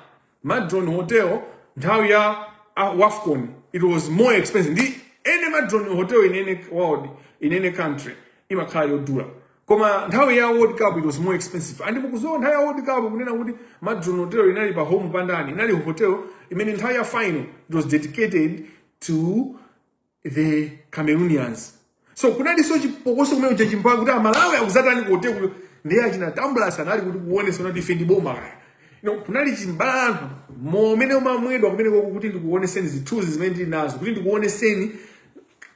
Madron Hotel nthawi ya WAFCON, it was more expensive. Ndi any Madron Hotel in any world, in any country, imakhala yodula, koma nthawi ya World Cup it was more expensive. And mukuziwa nthawi ya World Cup kunena kuti Madron Hotel inali pa home pandani, inali hotel imene nthawi ya final it was dedicated to the Cameroonians. So kunalinso chipokoso kumene kuja, chimpaka kuti Amalawi akuzatani ku hotel kuyo. Ndiye achina Tambulasi anali kuti kuonesa kuti ife ndi boma kaya. Kunali chimbalanthu momene umamwedwa kumene koko, kuti ndikuoneseni zithunzi zimene ndili nazo, kuti ndikuoneseni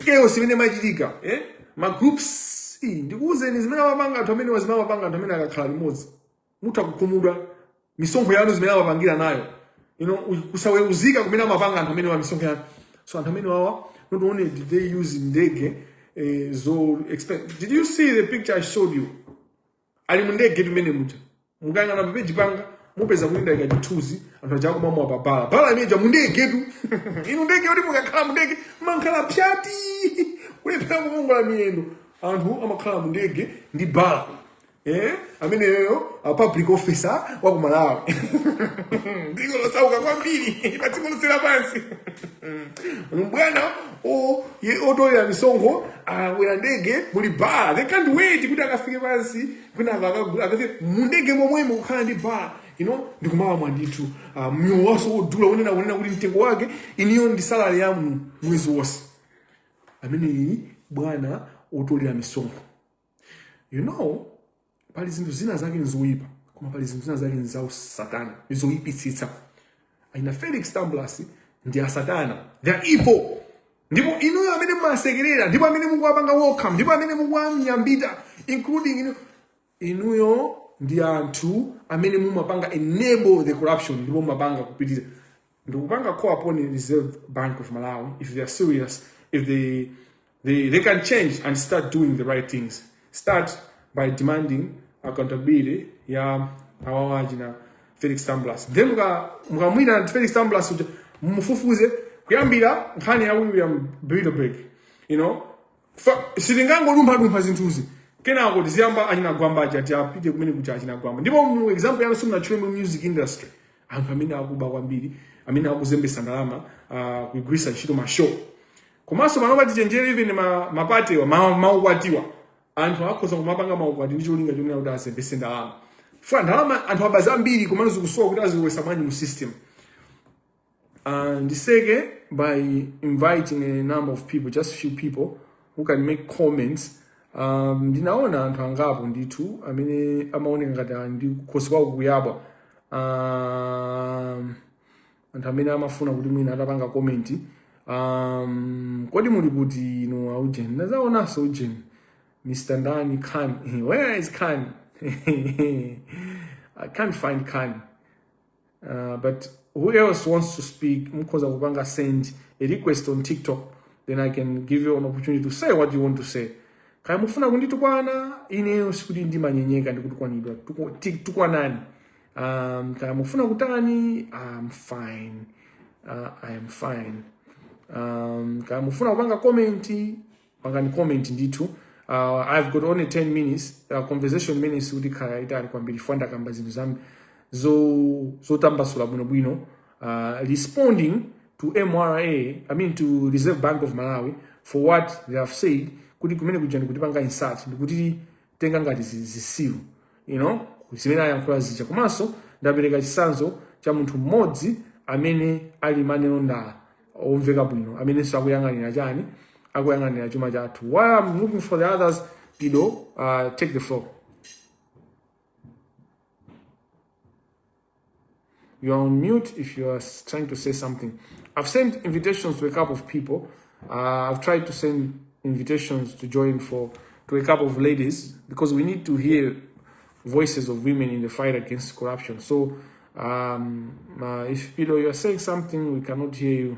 chaos imene imachitika, eh? Ma groups, ndikuwuzeni zimene amapanga anthu amene zimene amapanga anthu amene akakhala limodzi, mutha kukhumudwa. Misonkho yanu zimene amapangira nayo, kusaweruzika kumene amapanga anthu amene wa misonkho yanu. So anthu amene wawa, not only did they use ndege zo expen, did you see the picture I showed you? Ali mu ndege tumene muja. Mukayang'ana pa page panga, mupeza kuti ndayika chithunzi anthu aja akumamwa pa bala, bala imeja mu ndegetu. Inu, ndege yoti mukakhala mu ndege mankhala pyati, kulephera kukongola miyendo, anthu amakhala mu ndege ndi bala, eh? Ameneyo a public officer wa ku Malawi, dziko losauka kwambiri pa dziko lonse lapansi, mbwana otolera misonkho akwera ndege muli bar. They can't wait kuti akafike pansi kwina, akafike mu ndege momwemo kukhala ndi bar, ndikumawamwa ndithu myowo waso wodula, unena kuti mtengo wake iniyo ndi salary yanu mwezi wonse. Ameneyi bwana otolera misonkho. Pali zinthu zina zake nzoyipa, koma pali zinthu zina zake nzausatana, zoyipitsitsa. Aina Felix Tambulasi ndi asatana, they are evil. Ndipo inuyo amene mumasekerera, ndipo amene mukuwapanga welcome, ndipo amene mukuwanyambita, including inu, inuyo ndi anthu amene mumapanga enable the corruption, ndipo mumapanga kupitiriza. Ndikupanga call upon the Reserve Bank of Malawi, if they are serious, if they can change and start doing the right things, start by demanding accountability ya awawa achina Felix Tambulasi. Then mukamwina Felix Tambulasi uja, mumufufuze kuyambira nkhani ya William Bilderberg. Sitingangolumphalumpha zinthuzi kenako tiziyamba achina Gwamba aja, ti apite kumene kuja achina Gwamba. Ndipo mu example yanu simunatchule mu music industry anthu amene akuba kwambiri. amene akuzembesa ndalama, kugwiritsa ntchito ma show. Komanso panopa tichenjere, even ma party wa maukwatiwa, anthu akhoza kumapanga maukwati ndi cholinga chonena kuti azembese ndalama. Funa ndalama anthu aba zambiri, komano zikusowa kuti azilowesa bwanji mu system. Ndiseke by inviting a number of people, just few people who can make comments. Ndinaona anthu angapo ndithu amene amaoneka ngati ali ndi kukhosi kwawo kuyabwa, anthu amene amafuna kuti mwina atapanga comment. Kodi muli kuti inu aujeni? Ndazaonanso ujeni Mr. Ndani Khan. Where is Khan? I can't find Khan. But who else wants to speak? Mukhoza kupanga send a request on TikTok, then I can give you an opportunity to say what you want to say. Kaya mufuna kunditukwana, ineyo sikuti ndimanyenyeka ndikutukwanidwa. Tukwanani. Kaya mufuna kutani, I'm fine. I am fine. Kaya mufuna kupanga comment, pangani comment ndithu. I've got only 10 minutes, conversation minutes, kuti khala itali kwambiri funa ndakamba zinthu zam zotambasula bwinobwino, responding to MRA, I mean to Reserve Bank of Malawi, for what they have said, kuti kumene kuja ndikutipanga insult, ndikuti tenga ngati zisilu, zimene ayankhula zija. Komanso ndapereka chitsanzo cha munthu mmodzi amene ali maneno ndala omveka bwino, amenenso akuyang'anira chani, akuyang'anira chuma chathu. While I'm looking for the others, Pido, take the floor. You are on mute if you are trying to say something. I've sent invitations to a couple of people. I've tried to send invitations to join for to a couple of ladies because we need to hear voices of women in the fight against corruption. So, if Pido, you are saying something, we cannot hear you.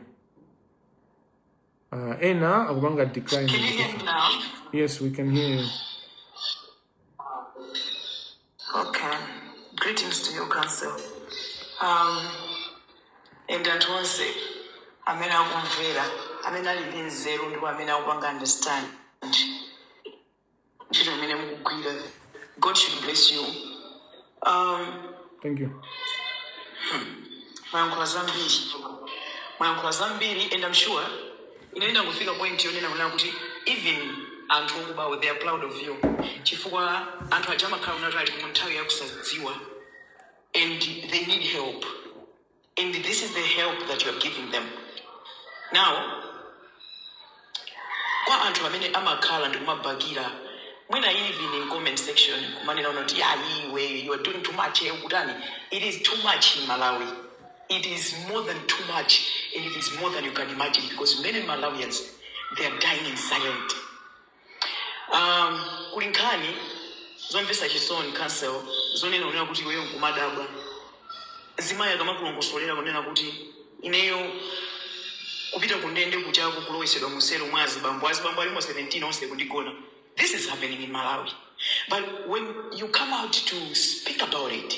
Ena akupanga decline Can you hear invitation. me now? Yes, we can hear you. Okay. Greetings to you, Council. And anthu onse amene akumvera, amene ali ndi nzeru ndipo amene akupanga understand ntchito imene mukugwira. God should bless you. Thank you. Mwayankhula zambiri, mwayankhula zambiri, and I'm sure ine ndangofika point yonena kunena kuti even anthu okubawo, they are proud of you, chifukwa anthu aja amakhala kunena kuti ali mu nthawi yakusadziwa and they need help, and this is the help that you are giving them now. Kwa anthu amene amakhala ndikumabakira mwina even in comment section, kumanena kuti ya iwe, you are doing too much, ukutani, it is too much in Malawi. It is more than too much and it is more than you can imagine, because many Malawians, they are dying in silent. Kuli nkhani zomvetsa chisoni, Council, zonena kunena kuti iweyo nkumadabwa zimayi akamakulongosolera kunena kuti ineyo kupita kundende kuchako, kulowesedwa muselo mwa azibambo, azibambo alimo 17 onse kundigona. This is happening in Malawi, but when you come out to speak about it,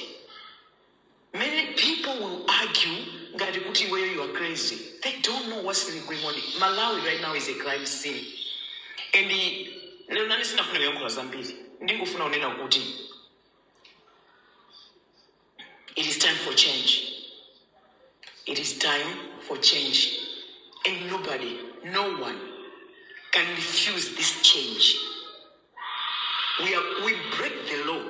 many people will argue ngati kuti iweyo you are crazy. They don't know what's really going on. Malawi right now is a crime scene. And lero nani sinafuna kuyankhula zambiri, ndingofuna kunena kuti it is time for change. It is time for change, and nobody, no one can refuse this change. We break the law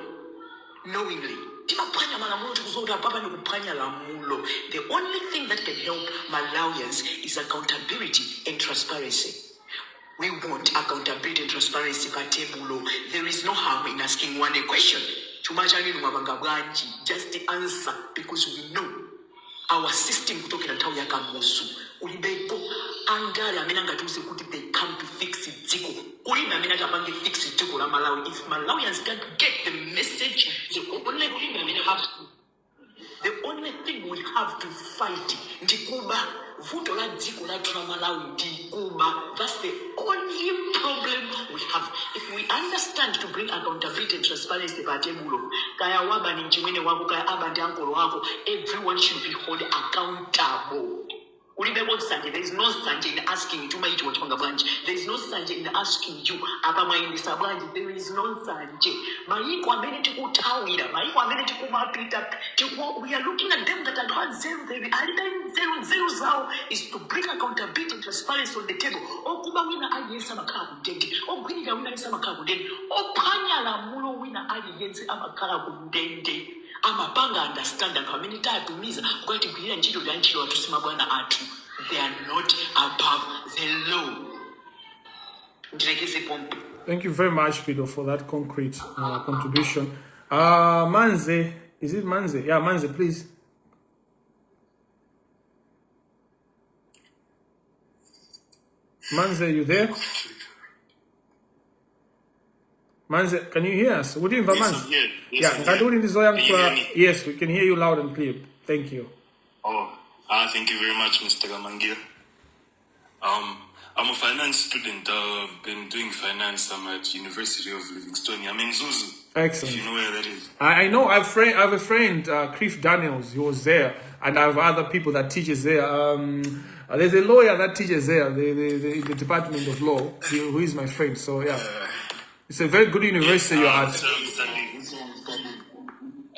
knowingly. Timaphwanya malamulo tikudziwa apapa ndikuphwanya lamulo. The only thing that can help Malawians is accountability and transparency. We want accountability and transparency pa tebulo. There is no harm in asking one a question: chuma chanu inu mwapanga bwanji? Just answer, because we know our system kuchokera nthawi ya Kamuzu kulibeko andale amene angatiuze kuti they come to fix dziko. Kulibe amene atapange fix dziko la Malawi. If Malawians can't get the message, the only thing we have to fight ndi kuba. Vuto la dziko lathu la Malawi ndi kuba. That's the only problem we have. If we understand to bring accountability and transparency pa tebulo, kaya waba ni mchimwene wako, kaya aba ndi ankolo wako, everyone should be held accountable. Kulibeko nsanje. There is no nsanje in asking chuma ichi wachipanga bwanji. There is no nsanje in asking you apa mwayendesa bwanji. There is no nsanje. Mayiko amene tikuthawira, mayiko amene tikumapita, we are looking at them ngati anthu anzeru. They alibe nzeru. Nzeru zawo is to bring accountability and transparency on the table. Okuba wina aliyense amakhala kundende, ogwirira wina aliyense amakhala kundende, ophwanya lamulo wina aliyense amakhala kundende. Amapanga understand anthu amene tatumiza kukatigwirira ntchito ndi antchito athu, simabwana athu. They are not above the law. Ndilekeze pompo. Thank you very much, Peter, for that concrete contribution. Manze, is it Manze? Yeah, Manze, please. Manze, you there? Manze, can you hear us? Utimva Yes, Manze? I'm here. Yes, Yeah, I'm ngati here. uli ndi Can you zoyankhula. hear me? Yes, we can hear you loud and clear. Thank you. Oh, thank you very much, Mr. Kamangir. I'm a finance student. I've been doing finance. I'm at University of Livingstone. I'm in Mzuzu, if Excellent. you know where that is. I know I have a friend, Cliff Daniels, who was there, and I have other people that teaches there. There's a lawyer that teaches there, the Department of Law, who is my friend. So yeah, it's a very good Yes, university you're at. so I'm studying.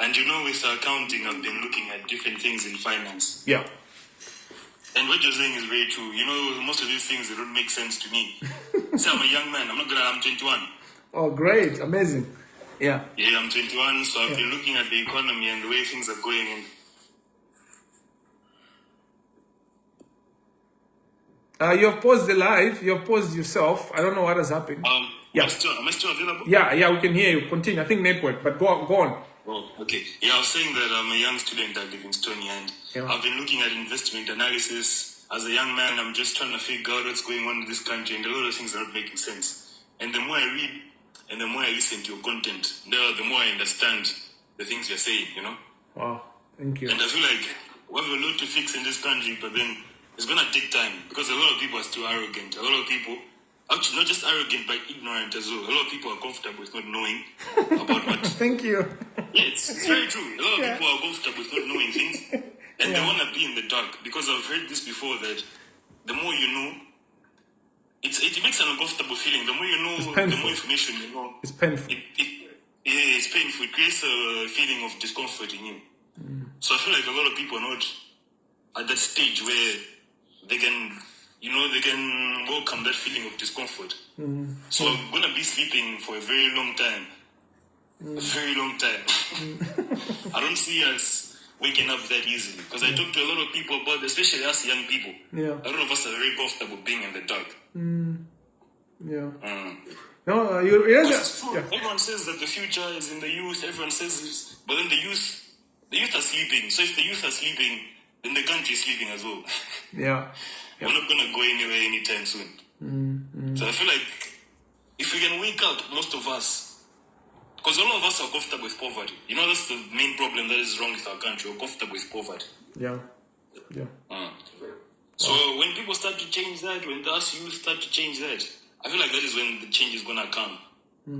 And you know, with accounting, I've been looking at different things in finance. Yeah. And what you're saying is very true. You know, most of these things, they don't make sense to me. See, I'm a young man. I'm not gonna, I'm 21. Oh, great. Amazing. Yeah. Yeah, I'm 21, so I've been looking at the economy and the way things are going. And You have paused the live. You have paused yourself. I don't know what has happened. Yeah. Am I still available? Yeah, we can hear you. Continue. I think network, but go on. Go on. Oh, okay. Yeah, I was saying that I'm a young student at Livingstonia and I've been looking at investment analysis. As a young man, I'm just trying to figure out what's going on in this country, and a lot of things are not making sense. And the more I read and the more I listen to your content, the more I understand the things you're saying, you know? Wow. Thank you. And I feel like we have a lot to fix in this country, but then it's going to take time because a lot of people are still arrogant. A lot of people, actually not just arrogant, but ignorant as well. A lot of people are comfortable with not knowing about what. Thank you. Yeah, it's very true. A lot of people are comfortable with not knowing things, and they want to be in the dark because I've heard this before that the more you know, it makes an uncomfortable feeling. The more you know, the more information you know. It's painful. It's painful. It creates a feeling of discomfort in you. So I feel like a lot of people are not at that stage where they can, you know, they can welcome that feeling of discomfort. So I'm going to be sleeping for a very long time. A very long time. I don't see us waking up that easily because I talk to a lot of people about, especially us young people. A lot of us are very comfortable being in the dark. No, you, yes, It's true. yeah. Everyone says that the future is in the youth. Everyone says this, but then the youth are sleeping. So if the youth are sleeping, then the country is sleeping as well. We're not going to go anywhere anytime soon. So I feel like if we can wake up, most of us, because a lot of us are comfortable with poverty. You know, that's the main problem that is wrong with our country. We're comfortable with poverty. Yeah. So when people start to change that, when the us youth start to change that, I feel like that is when the change is going to come.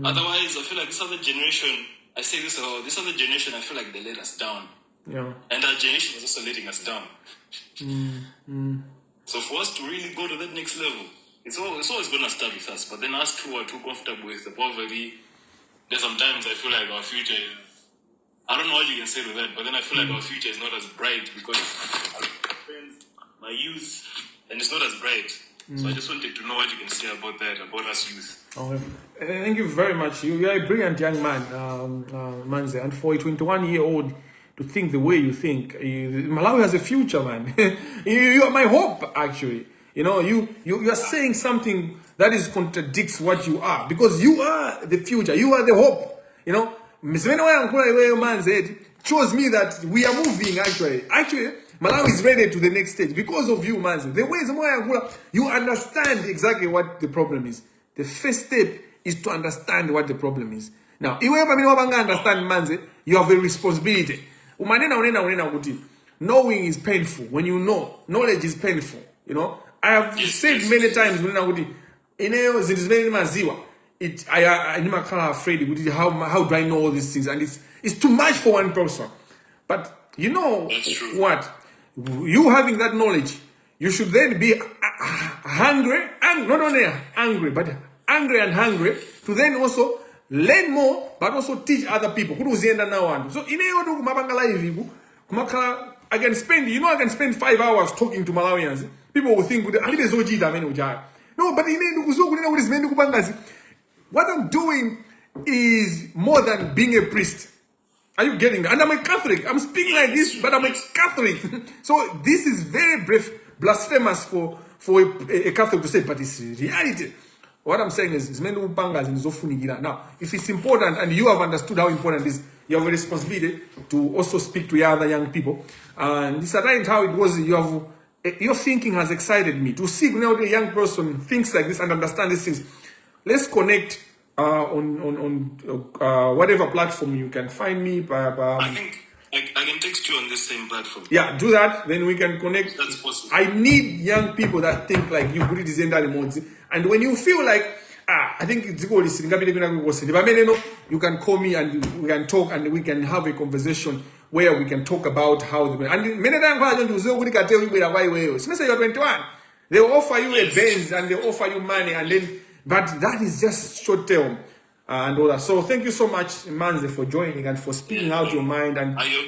Otherwise, I feel like this other generation, I say this about this other generation, I feel like they let us down. And our generation is also letting us down. So for us to really go to that next level, it's always going to start with us. But then us two are too comfortable with the poverty. Then sometimes I feel like our future is, I don't know what you can say to that, but then I feel like our future is not as bright because friends, my youth, and it's not as bright. So I just wanted to know what you can say about that, about us youth. Okay. Thank you very much. You are a brilliant young man, Manze. And for a 21-year-old to think the way you think, Malawi has a future, man. You are my hope, actually. You are saying something that is contradicts what you are, because you are the future. You are the hope. You know, Manze shows me that we are moving, actually. Actually, Malawi is ready to the next stage because of you, Manze. The way you understand exactly what the problem is. The first step is to understand what the problem is. Now, iwe pamene wapanga understand, Manze, you have a responsibility. Umanena unena unena kuti knowing is painful. When you know, knowledge is painful. You know, I have said many times unena kuti ineyo zinthu zimene ndimaziwa, I ndimakhala afraid kuti how do I know all these things, and it's too much for one person. But you know That's true. what? You having that knowledge, You should then be hungry and not only angry, but angry and hungry to then also learn more, but also teach other people kuti uziyenda nawo anthu. So ineyo tu kumapanga live iku kumakhala, I can spend you know I can spend 5 hours talking to Malawians. People will think kuti alibe zochita amene ujayo. No, but ine ndikuziwa kunena kuti zimene ndikupangazi, what I'm doing is more than being a priest. Are you getting that? And I'm a Catholic. I'm speaking like this, but I'm a Catholic. So this is very brief, blasphemous for a Catholic to say, but it's reality. What I'm saying is, zimene ndikupanga zinthu. Now, if it's important and you have understood how important it is, you have a responsibility to also speak to other young people. And this time how it was, you have your thinking has excited me to see now a young person thinks like this and understand these things. Let's connect on whatever platform you can find me. I think I can text you on this same platform. Yeah, do that. Then we can connect. That's possible. I need young people that think like you, kuti tiziyenda limodzi. And when you feel like, ah, I think dziko silingapite kwina kulikonse, ndi pamene no, you can call me and we can talk and we can have a conversation where we can talk about how the and mene tayankhula choncho, uziwe kuti cartel ibwera kwa iweyo. Simese you are 21. They will offer you a Benz and they offer you money and then, but that is just short term and all that. So thank you so much, Manze, for joining and for speaking out your mind and Are your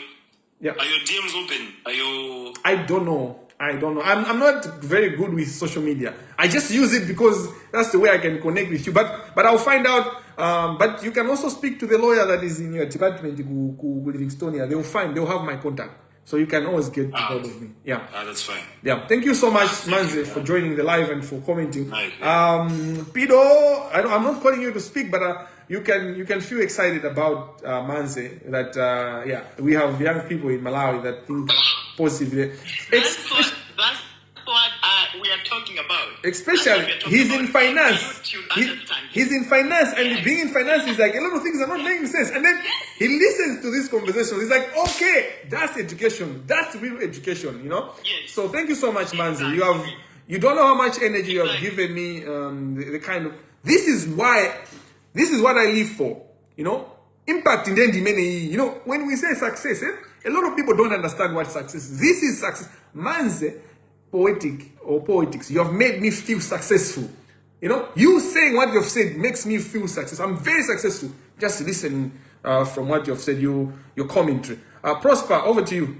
yeah. Are your DMs open? Are your I don't know. I don't know. I'm not very good with social media. I just use it because that's the way I can connect with you. But I'll find out. But you can also speak to the lawyer that is in your department, ku Livingstonia. They'll have my contact. So you can always get hold of me. Yeah. Ah, that's fine. Yeah. Thank you so much, Manze, for joining the live and for commenting. Nice. Pido, I'm not calling you to speak, but you can feel excited about Manze. That yeah, we have young people in Malawi that think positively. That's what we are talking about. Especially That's what we are talking he's in about. Finance. You should understand. He's in finance, and being in finance is like a lot of things are not making sense. And then he listens to this conversation. He's like, "Okay, that's education. That's real education." Yes. So thank you so much, Manzi. You don't know how much energy you have given me. The kind of this is why this is what I live for. Impact in the many. When we say success, a lot of people don't understand what success is. This is success. Manze, poetic or poetics, you have made me feel successful. You saying what you've said makes me feel success. I'm very successful. Just listening from what you've said, your commentary. Prosper, over to you.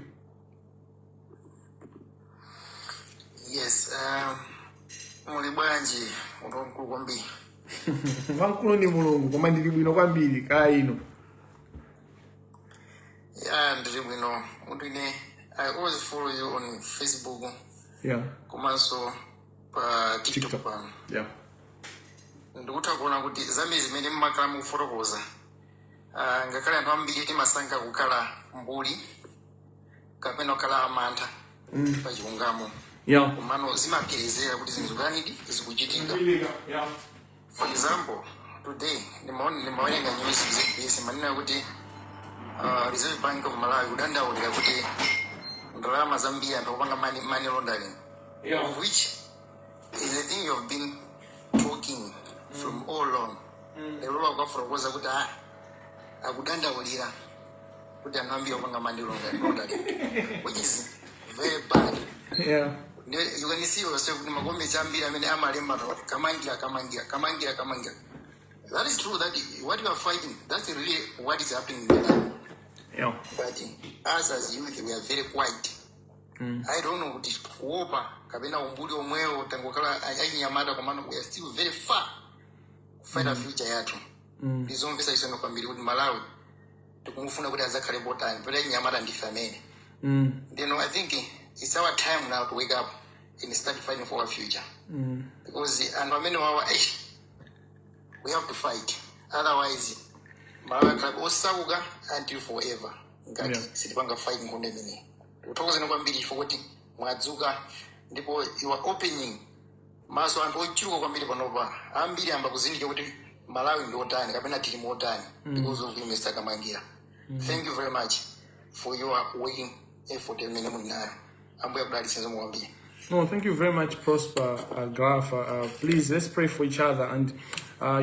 Yes, muli bwanji, munthu wamkulu kwambiri? Wamkulu ndi Mulungu, koma ndili bwino kwambiri. Kaya ino? Ya, ndili bwino. Munthu ine, I always follow you on Facebook komanso pa TikTok, TikTok. pano. Ndikutha kuona kuti zambiri zimene mmakhala mukufotokoza, ngakhale anthu ambiri timasankha kukhala mbuli kapena kukhala amantha pa chilungamo, komano zimapherezera kuti zinthu kanidi zikuchitika. For example, today ndimawerenga news ZBS, manena kuti Reserve Bank of Malawi kudandaulira kuti ndalama zambiri anthu akupanga money laundering, of which is the thing you have been talking from all along. Lero akukafotokoza kuti ah, akudandaulira kuti anthu ambiri akupanga money laundering, which is very bad. You can see yourself kuti ma comments ambiri amene amalemba Kamangira, Kamangira, Kamangira, Kamangira. That is true, that what you are fighting, that's really what is happening in Malawi. But us as youth, we are very quiet. I don't know kuti kuopa kapena umbuli omwewo tangokhala achinyamata, komano we are still very far kufighta future yathu. Ndizomvetsa chisoni kwambiri kuti Malawi tikumufuna kuti azakhale botani pele achinyamata ndife amene. Then I think it's our time now to wake up and start fighting for our future, because anthu amene wawa, eh, we have to fight, otherwise Malawi akhala osauka until forever ngati sitipanga fight nkhondo imeneyi. Ndikuthokozeni kwambiri chifukwa kuti mwadzuka ndipo you are opening maso anthu ochuluka kwambiri panopa. Ambiri amba kuzindikira kuti Malawi ndi otani kapena tili motani because of you, Mr Kamangira. Thank you very much for your working effort imene muli nayo. Ambuye akudalitseni zomwe kwambiri. No, thank you very much, Prosper Graf. Please, let's pray for each other. And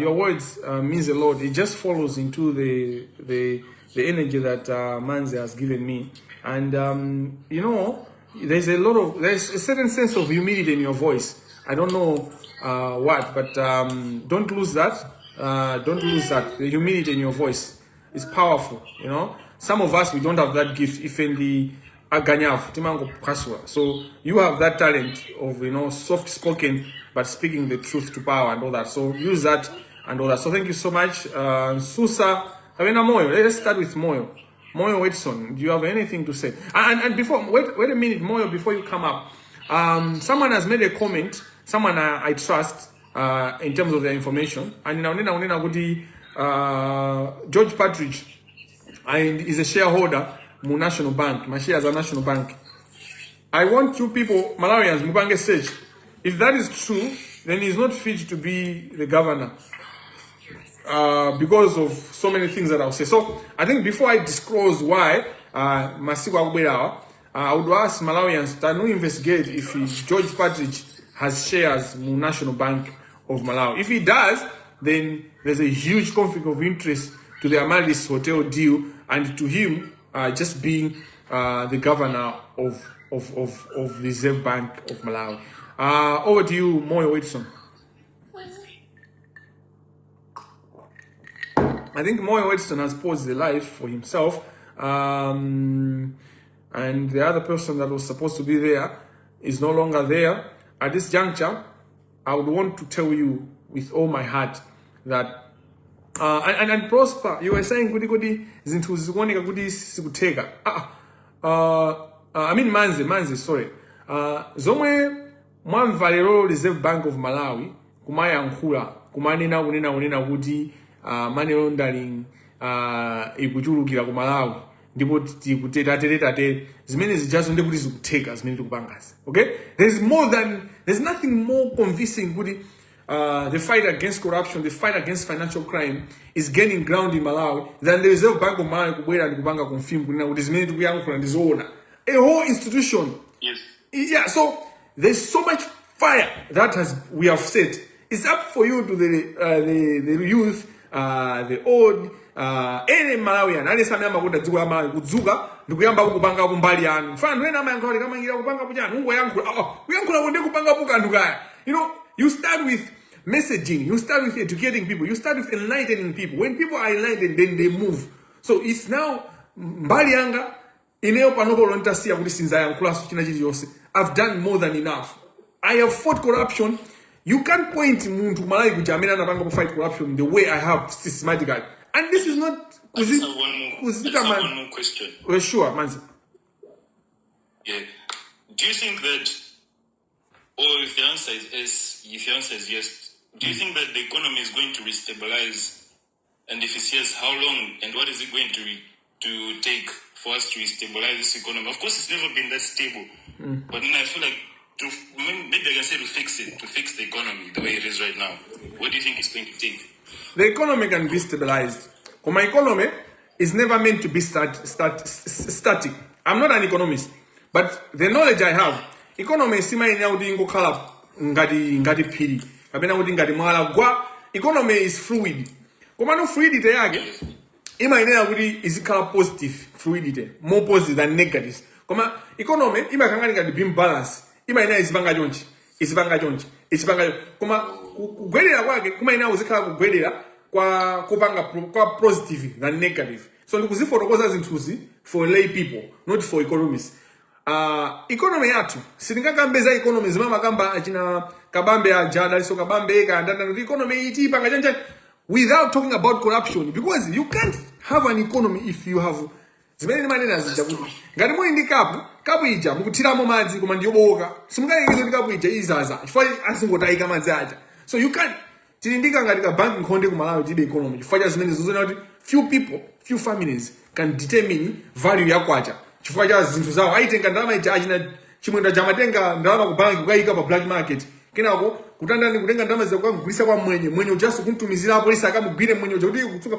your words means a lot. It just follows into the energy that Manzi has given me. And There's a certain sense of humility in your voice. I don't know what, but don't lose that. Don't lose that. The humility in your voice is powerful. Some of us, we don't have that gift. If in the aganyafu timangophwasula. So you have that talent of soft spoken but speaking the truth to power and all that. So use that and all that. So thank you so much. Susa kapena Moyo. Let's start with Moyo. Moyo Watson, do you have anything to say? And before, wait, wait a minute, Moyo, before you come up, someone has made a comment, someone I trust in terms of their information, and now kuti George Partridge and is a shareholder mu National Bank, my shares are National Bank. I want you people, Malawians, mupange search. If that is true, then he's not fit to be the governor because of so many things that I'll say. So I think before I disclose why, masiku akubwerawa, I would ask Malawians to investigate if George Partridge has shares mu National Bank of Malawi. If he does, then there's a huge conflict of interest to the Amaryllis Hotel deal and to him just being the governor of the Reserve Bank of Malawi. Over to you, Moyo Watson. I think Moyo Watson has paused the life for himself. And the other person that was supposed to be there is no longer there. At this juncture, I would want to tell you with all my heart that and Prosper, you were saying kuti zinthu zikuoneka kuti sikutheka. I mean Manze, sorry. Zomwe mwamva lero Reserve Bank of Malawi kumayankhula, kumanena, kunena kuti money laundering ikuchulukira ku Malawi ndipo tikute tatere, zimene zijazo ndi kuti zikutheka zimene tikupangazi. Okay, there's nothing more convincing kuti the fight against corruption, the fight against financial crime is gaining ground in Malawi than the Reserve Bank of Malawi kubwera ndi kupanga confirm kunena kuti zimene tikuyankhula ndi zoona. A whole institution. Yeah, so there's so much fire that has we have set. It's up for you to the youth, the old, any Malawian, aliyense amene amakonda dziko la Malawi kudzuka ndikuyamba kupanga kumbali yanu. Mfano ena amayankhula kuti kamangira kupanga kuchani, ungoyankhula. Oh, kuyankhula kunde kupangapo kanthu kaya. You start with messaging, you start with educating people, you start with enlightening people. When people are enlightened, then they move. So it's now mbali yanga ineyo panopo lontasiya kuti sinzayankhulanso china chilichonse. I've done more than enough. I have fought corruption. You can't point munthu kumalawi kuja amene anapanga ku fight corruption the way I have systematically, and this is not I just have one more. I kuzika just have man. One more question. Well, sure, Manzi. Yeah. Do you think that, or if the answer is yes, if the answer is yes, do you think that the economy is going to restabilize? And if it's yes, how long and what is it going to take for us to restabilize this economy? Of course, it's never been that stable, but then I feel like to maybe I can say to fix it, to fix the economy the way it is right now. What do you think it's going to take? The economy can be stabilized. My economy is never meant to be static. I'm not an economist, but the knowledge I have, economy simayenera kuti ingokhala ngati phiri kapena kuti ngati mwala gwa. Economy is fluid. Komano fluidity yake imayenera kuti izikhala positive fluidity, more positive than negative. Koma economy imakhala ngati beam balance, imayenera izipanga chonchi, izipanga chonchi, izipanga chonchi. Koma kugwerera kwake kumayenera kuzikhala kugwerera kwa kupanga kwa positive than negative. So ndikuzifotokoza zinthuzi for lay people, not for economists. Economy yathu sitingakambe za economy zimene makamba achina Kabambe aja, Daliso Kabambe kandanda, kuti economy iti ipanga chanchani without talking about corruption, because you can't have an economy if you have zimene ndimanena zija kuti ngati muli ndi kapu, kapu ija mukuthiramo madzi koma ndiyobowoka, simungayekeze kuti kapu ija izaza chifukwa asingotayika madzi aja. So you can't, tili ndi kangati ka banki nkhonde ku Malawi, tilibe economy chifukwa cha zimene zozona kuti few people, few families can determine value ya kwacha chifukwa cha zinthu zawo. Ayitenga ndalama ija, achina Chimwendo chamatenga ndalama ku banki kukayika pa black market, kenako kutandani kutenga ndalama zija kukagulisa kwa mwenye, mwenye ujaso kumtumizira apolisi akamugwire mwenye uja kuti kutsuka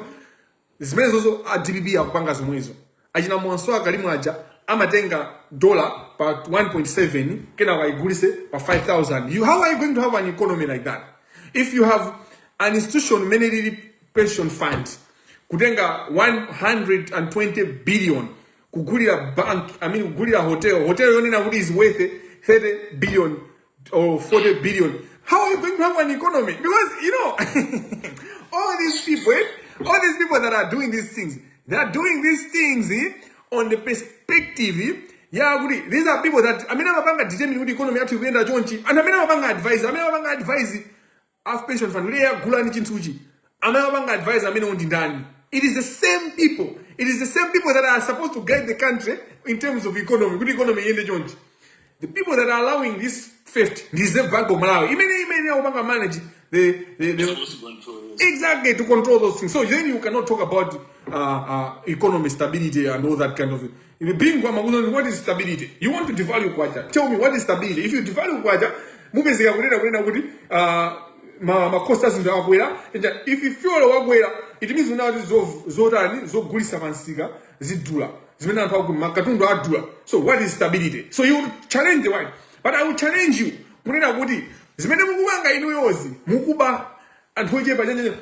zimene zozo. A DPP akupanga zomwezo. Achina Mwanso akalimu aja amatenga dollar pa 1.7 kenako ayigulise pa 5000. How are you going to have an economy like that if you have an institution mene lili pension fund kutenga 120 billion? Kugulira bank, I mean, kugulira hotel, hotel yonena kuti is worth 30 billion or 40 billion. How are you going to have an economy? Because all these people, eh, all these people that are doing these things, they are doing these things, eh, on the perspective, eh, ya kuti these are people that amene amapanga determine kuti economy yathu ikuyenda chonchi, anthu amene amapanga advise, amene amapanga advise a pension fund kuti gulani chinthuchi, amene amapanga advise amene ndi ndani? It is the same people. It is the same people that are supposed to guide the country in terms of economy, kuti economy iyende chonchi. The people that are allowing this theft ndi Reserve Bank of Malawi imene akupanga manage the Supposed to control, yes. Exactly, to control those things. So then you cannot talk about economy stability and all that kind of thing. Bingu amakuuza, what is stability? You want to devalue kwacha. Tell me what is stability. If you devalue kwacha, mupezeka kunena kuti ma cost azinthu akwera. If fuel wakwera, it means una kuti zotani, zogulisa pansika zidula. Zimene anthu akugula, makatundu adula. So what is stability? So you challenge the one. But I will challenge you kunena kuti zimene mukupanga inuyozi, mukuba anthu ochepa chanjanja.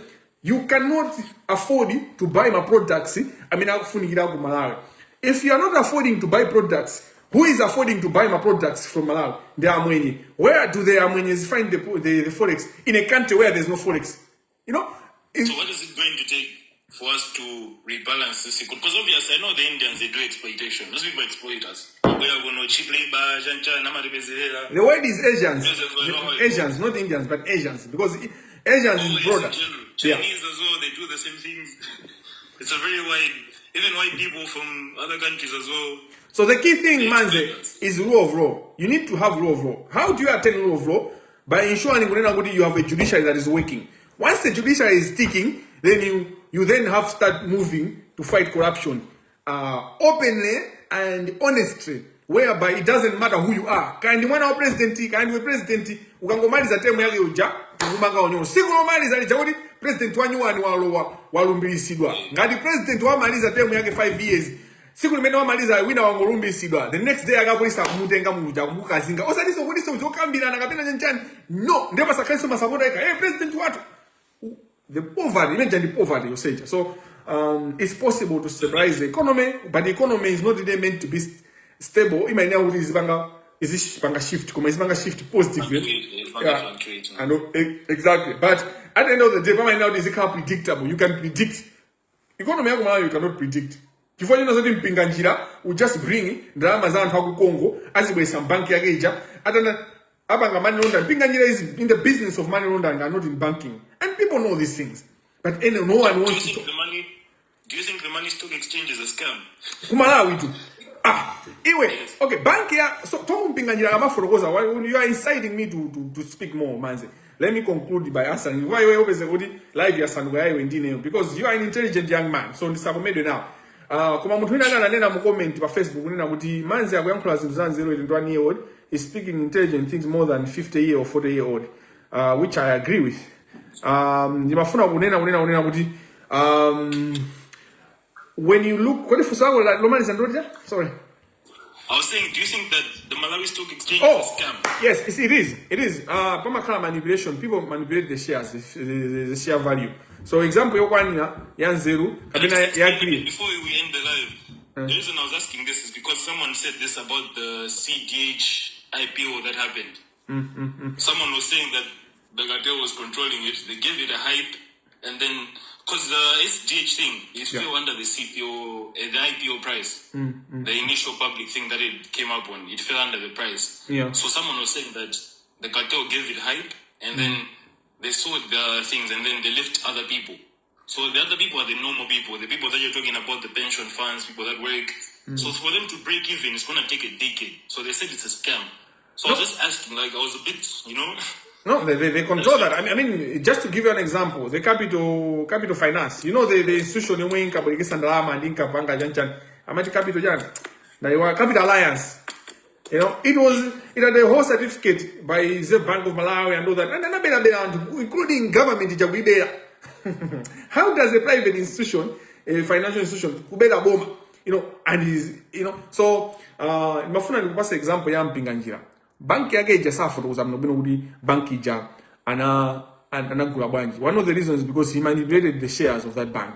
You cannot afford to buy my products amene akufunikira ku Malawi. If you are not affording to buy products, who is affording to buy my products from Malawi? The amwenye. Where do the amwenyes find the forex in a country where there's no forex? So what is it going to take for us to rebalance this economy? Because obviously I know the Indians, they do exploitation. Those people exploit us. We are going to cheap labor, chancha, namaribezera. The word is Asians. Yes, yes, I know how it Asians, not Indians, but Asians, because Asians Oh, is yes, broader. in general. Yeah. Chinese as well, they do the same things. It's a very wide, even white people from other countries as well. So the key thing, Manze, exploit us. Is rule of law. You need to have rule of law. How do you attain rule of law? By ensuring kunena kuti you have a judiciary that is working. Once the judiciary is ticking, then you then have to start moving to fight corruption openly and honestly, whereby it doesn't matter who you are. Kaya ndi mwana wa president, kaya ndiwe president, ukangomaliza term yake uja, tikumanga unyolo. Siku lomaliza lija kuti president wanyuwani walowa, walumbiritsidwa. Ngati president wamaliza term yake 5 years, siku limene wamaliza, wina wangolumbiritsidwa, the next day akapolisa kumutenga muja, kumukazinga, osatinso kuti zokambirana kapena chanchani, no. Ndiye pasakhalenso masapota eka, hey, president wathu. The poverty imene ndi poverty yosecha. So it's possible to stabilize the economy, but the economy is not really meant to be stable. Imayenera kuti izipanga shift, koma izipanga shift positively. Fluctuate, izipanga fluctuate. I know, exactly, but at the end of the day pamayenera kuti izikhala predictable. You can predict economy yako Malawi, you cannot predict, chifukwa chino zoti Mpinganjira will just bring ndalama za anthu aku Congo, azibwesa mbanki yake ija, atana apanga money laundering. Mpinganjira is in the business of money laundering and not in banking, and people know these things, but anyway, no one Do you wants to think talk. the money? Do you think the money stock exchange is a scam? Kumalawi tu, ah, iwe, okay, banki ya, so Tom Mpinganjira amafotokoza. You are inciting me to speak more, Manze. Let me conclude by answering why iwe upeze kuti live yasanduka yaiwe ndineyo, because you are an intelligent young man, so ndisakomedwe now. Koma munthu wina ananena mu comment pa Facebook kunena kuti Manze akuyankhula zinthu za nzeru, 21 year old is speaking intelligent things more than 50 year or 40 year old, which I agree with. Ndimafuna kunena kuti when you look, kodi funso lako lomaliza ndoti? Sorry. I was saying, do you think that the Malawi Stock Exchange Oh, is a scam? yes, it is. It is. Pamakhala manipulation. People manipulate the shares, the share value. So example yokwanira ya nzeru kapena ya clear. Before we end the live, the reason I was asking this is because someone said this about the CDH IPO that happened. Someone was saying that the cartel was controlling it. They gave it a hype, and then because the SDH thing, it fell under the CPO, the IPO price, the initial public thing that it came up on, it fell under the price. So someone was saying that the cartel gave it hype, and then they sold the things, and then they left other people. So the other people are the normal people, the people that you're talking about, the pension funds, people that work. So for them to break even, it's gonna take a decade. So they said it's a scam. So I was just asking, like I was a bit. No, they control that. I mean, just to give you an example, the Capital Finance, the institution yomwe inkabwerekesa ndalama ndi inkapanga chanchani, amati Capital chani, ndaiwa, Capital Alliance. It had a whole certificate by Reserve Bank of Malawi and all that. And anabera anthu, including government ija kuibera. How does a private institution, a financial institution, kubera boma? And is, so, mafuna ndikupasa example ya Mpinganjira. Banki yake ija safotokoza bwino bwino kuti banki ija anagula bwanji. One of the reasons is because he manipulated the shares of that bank.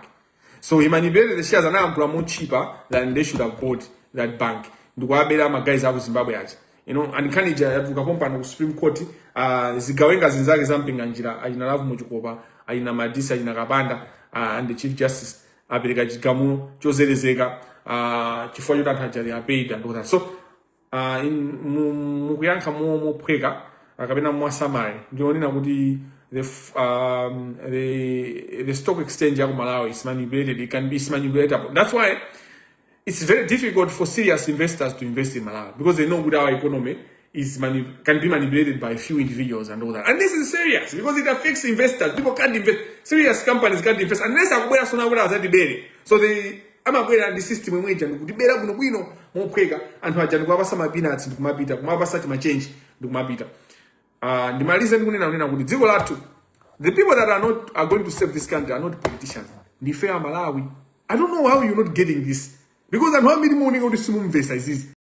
So he manipulated the shares, anagula more cheaper than they should have bought that bank, ndikuwabera ma guys aku Zimbabwe aja. And nkhani ija yatuluka pompano ku Supreme Court. Zigawenga zinzake za Mpinganjira, achina Lovemore Chikopa, achina Madisi, achina Kapanda, and the Chief Justice apereka chigamulo chozerezeka chifukwa choti anthu aja, they are paid and all that. So mukuyankha mophweka kapena mwa summary, ndionena kuti the stock exchange ya ku Malawi is manipulated. It can be manipulatable. That's why it's very difficult for serious investors to invest in Malawi, because they know that our economy can be manipulated by a few individuals and all that. And this is serious because it affects investors. People can't invest. Serious companies can't invest unless akubwera sona kuti azatibere. So they amabwera ndi system imwe ija ndikutibera bwino bwino mophweka. Anthu aja ndikuwapasa ma peanuts ndikumapita, kumapasa chima change ndikumapita. Ndimalize ndikunena kunena kuti dziko lathu, the people that are not are going to save this country are not politicians, ndife a Malawi. I don't know how you're not getting this, because anthu ambiri muoneka kuti simumvesa izizi.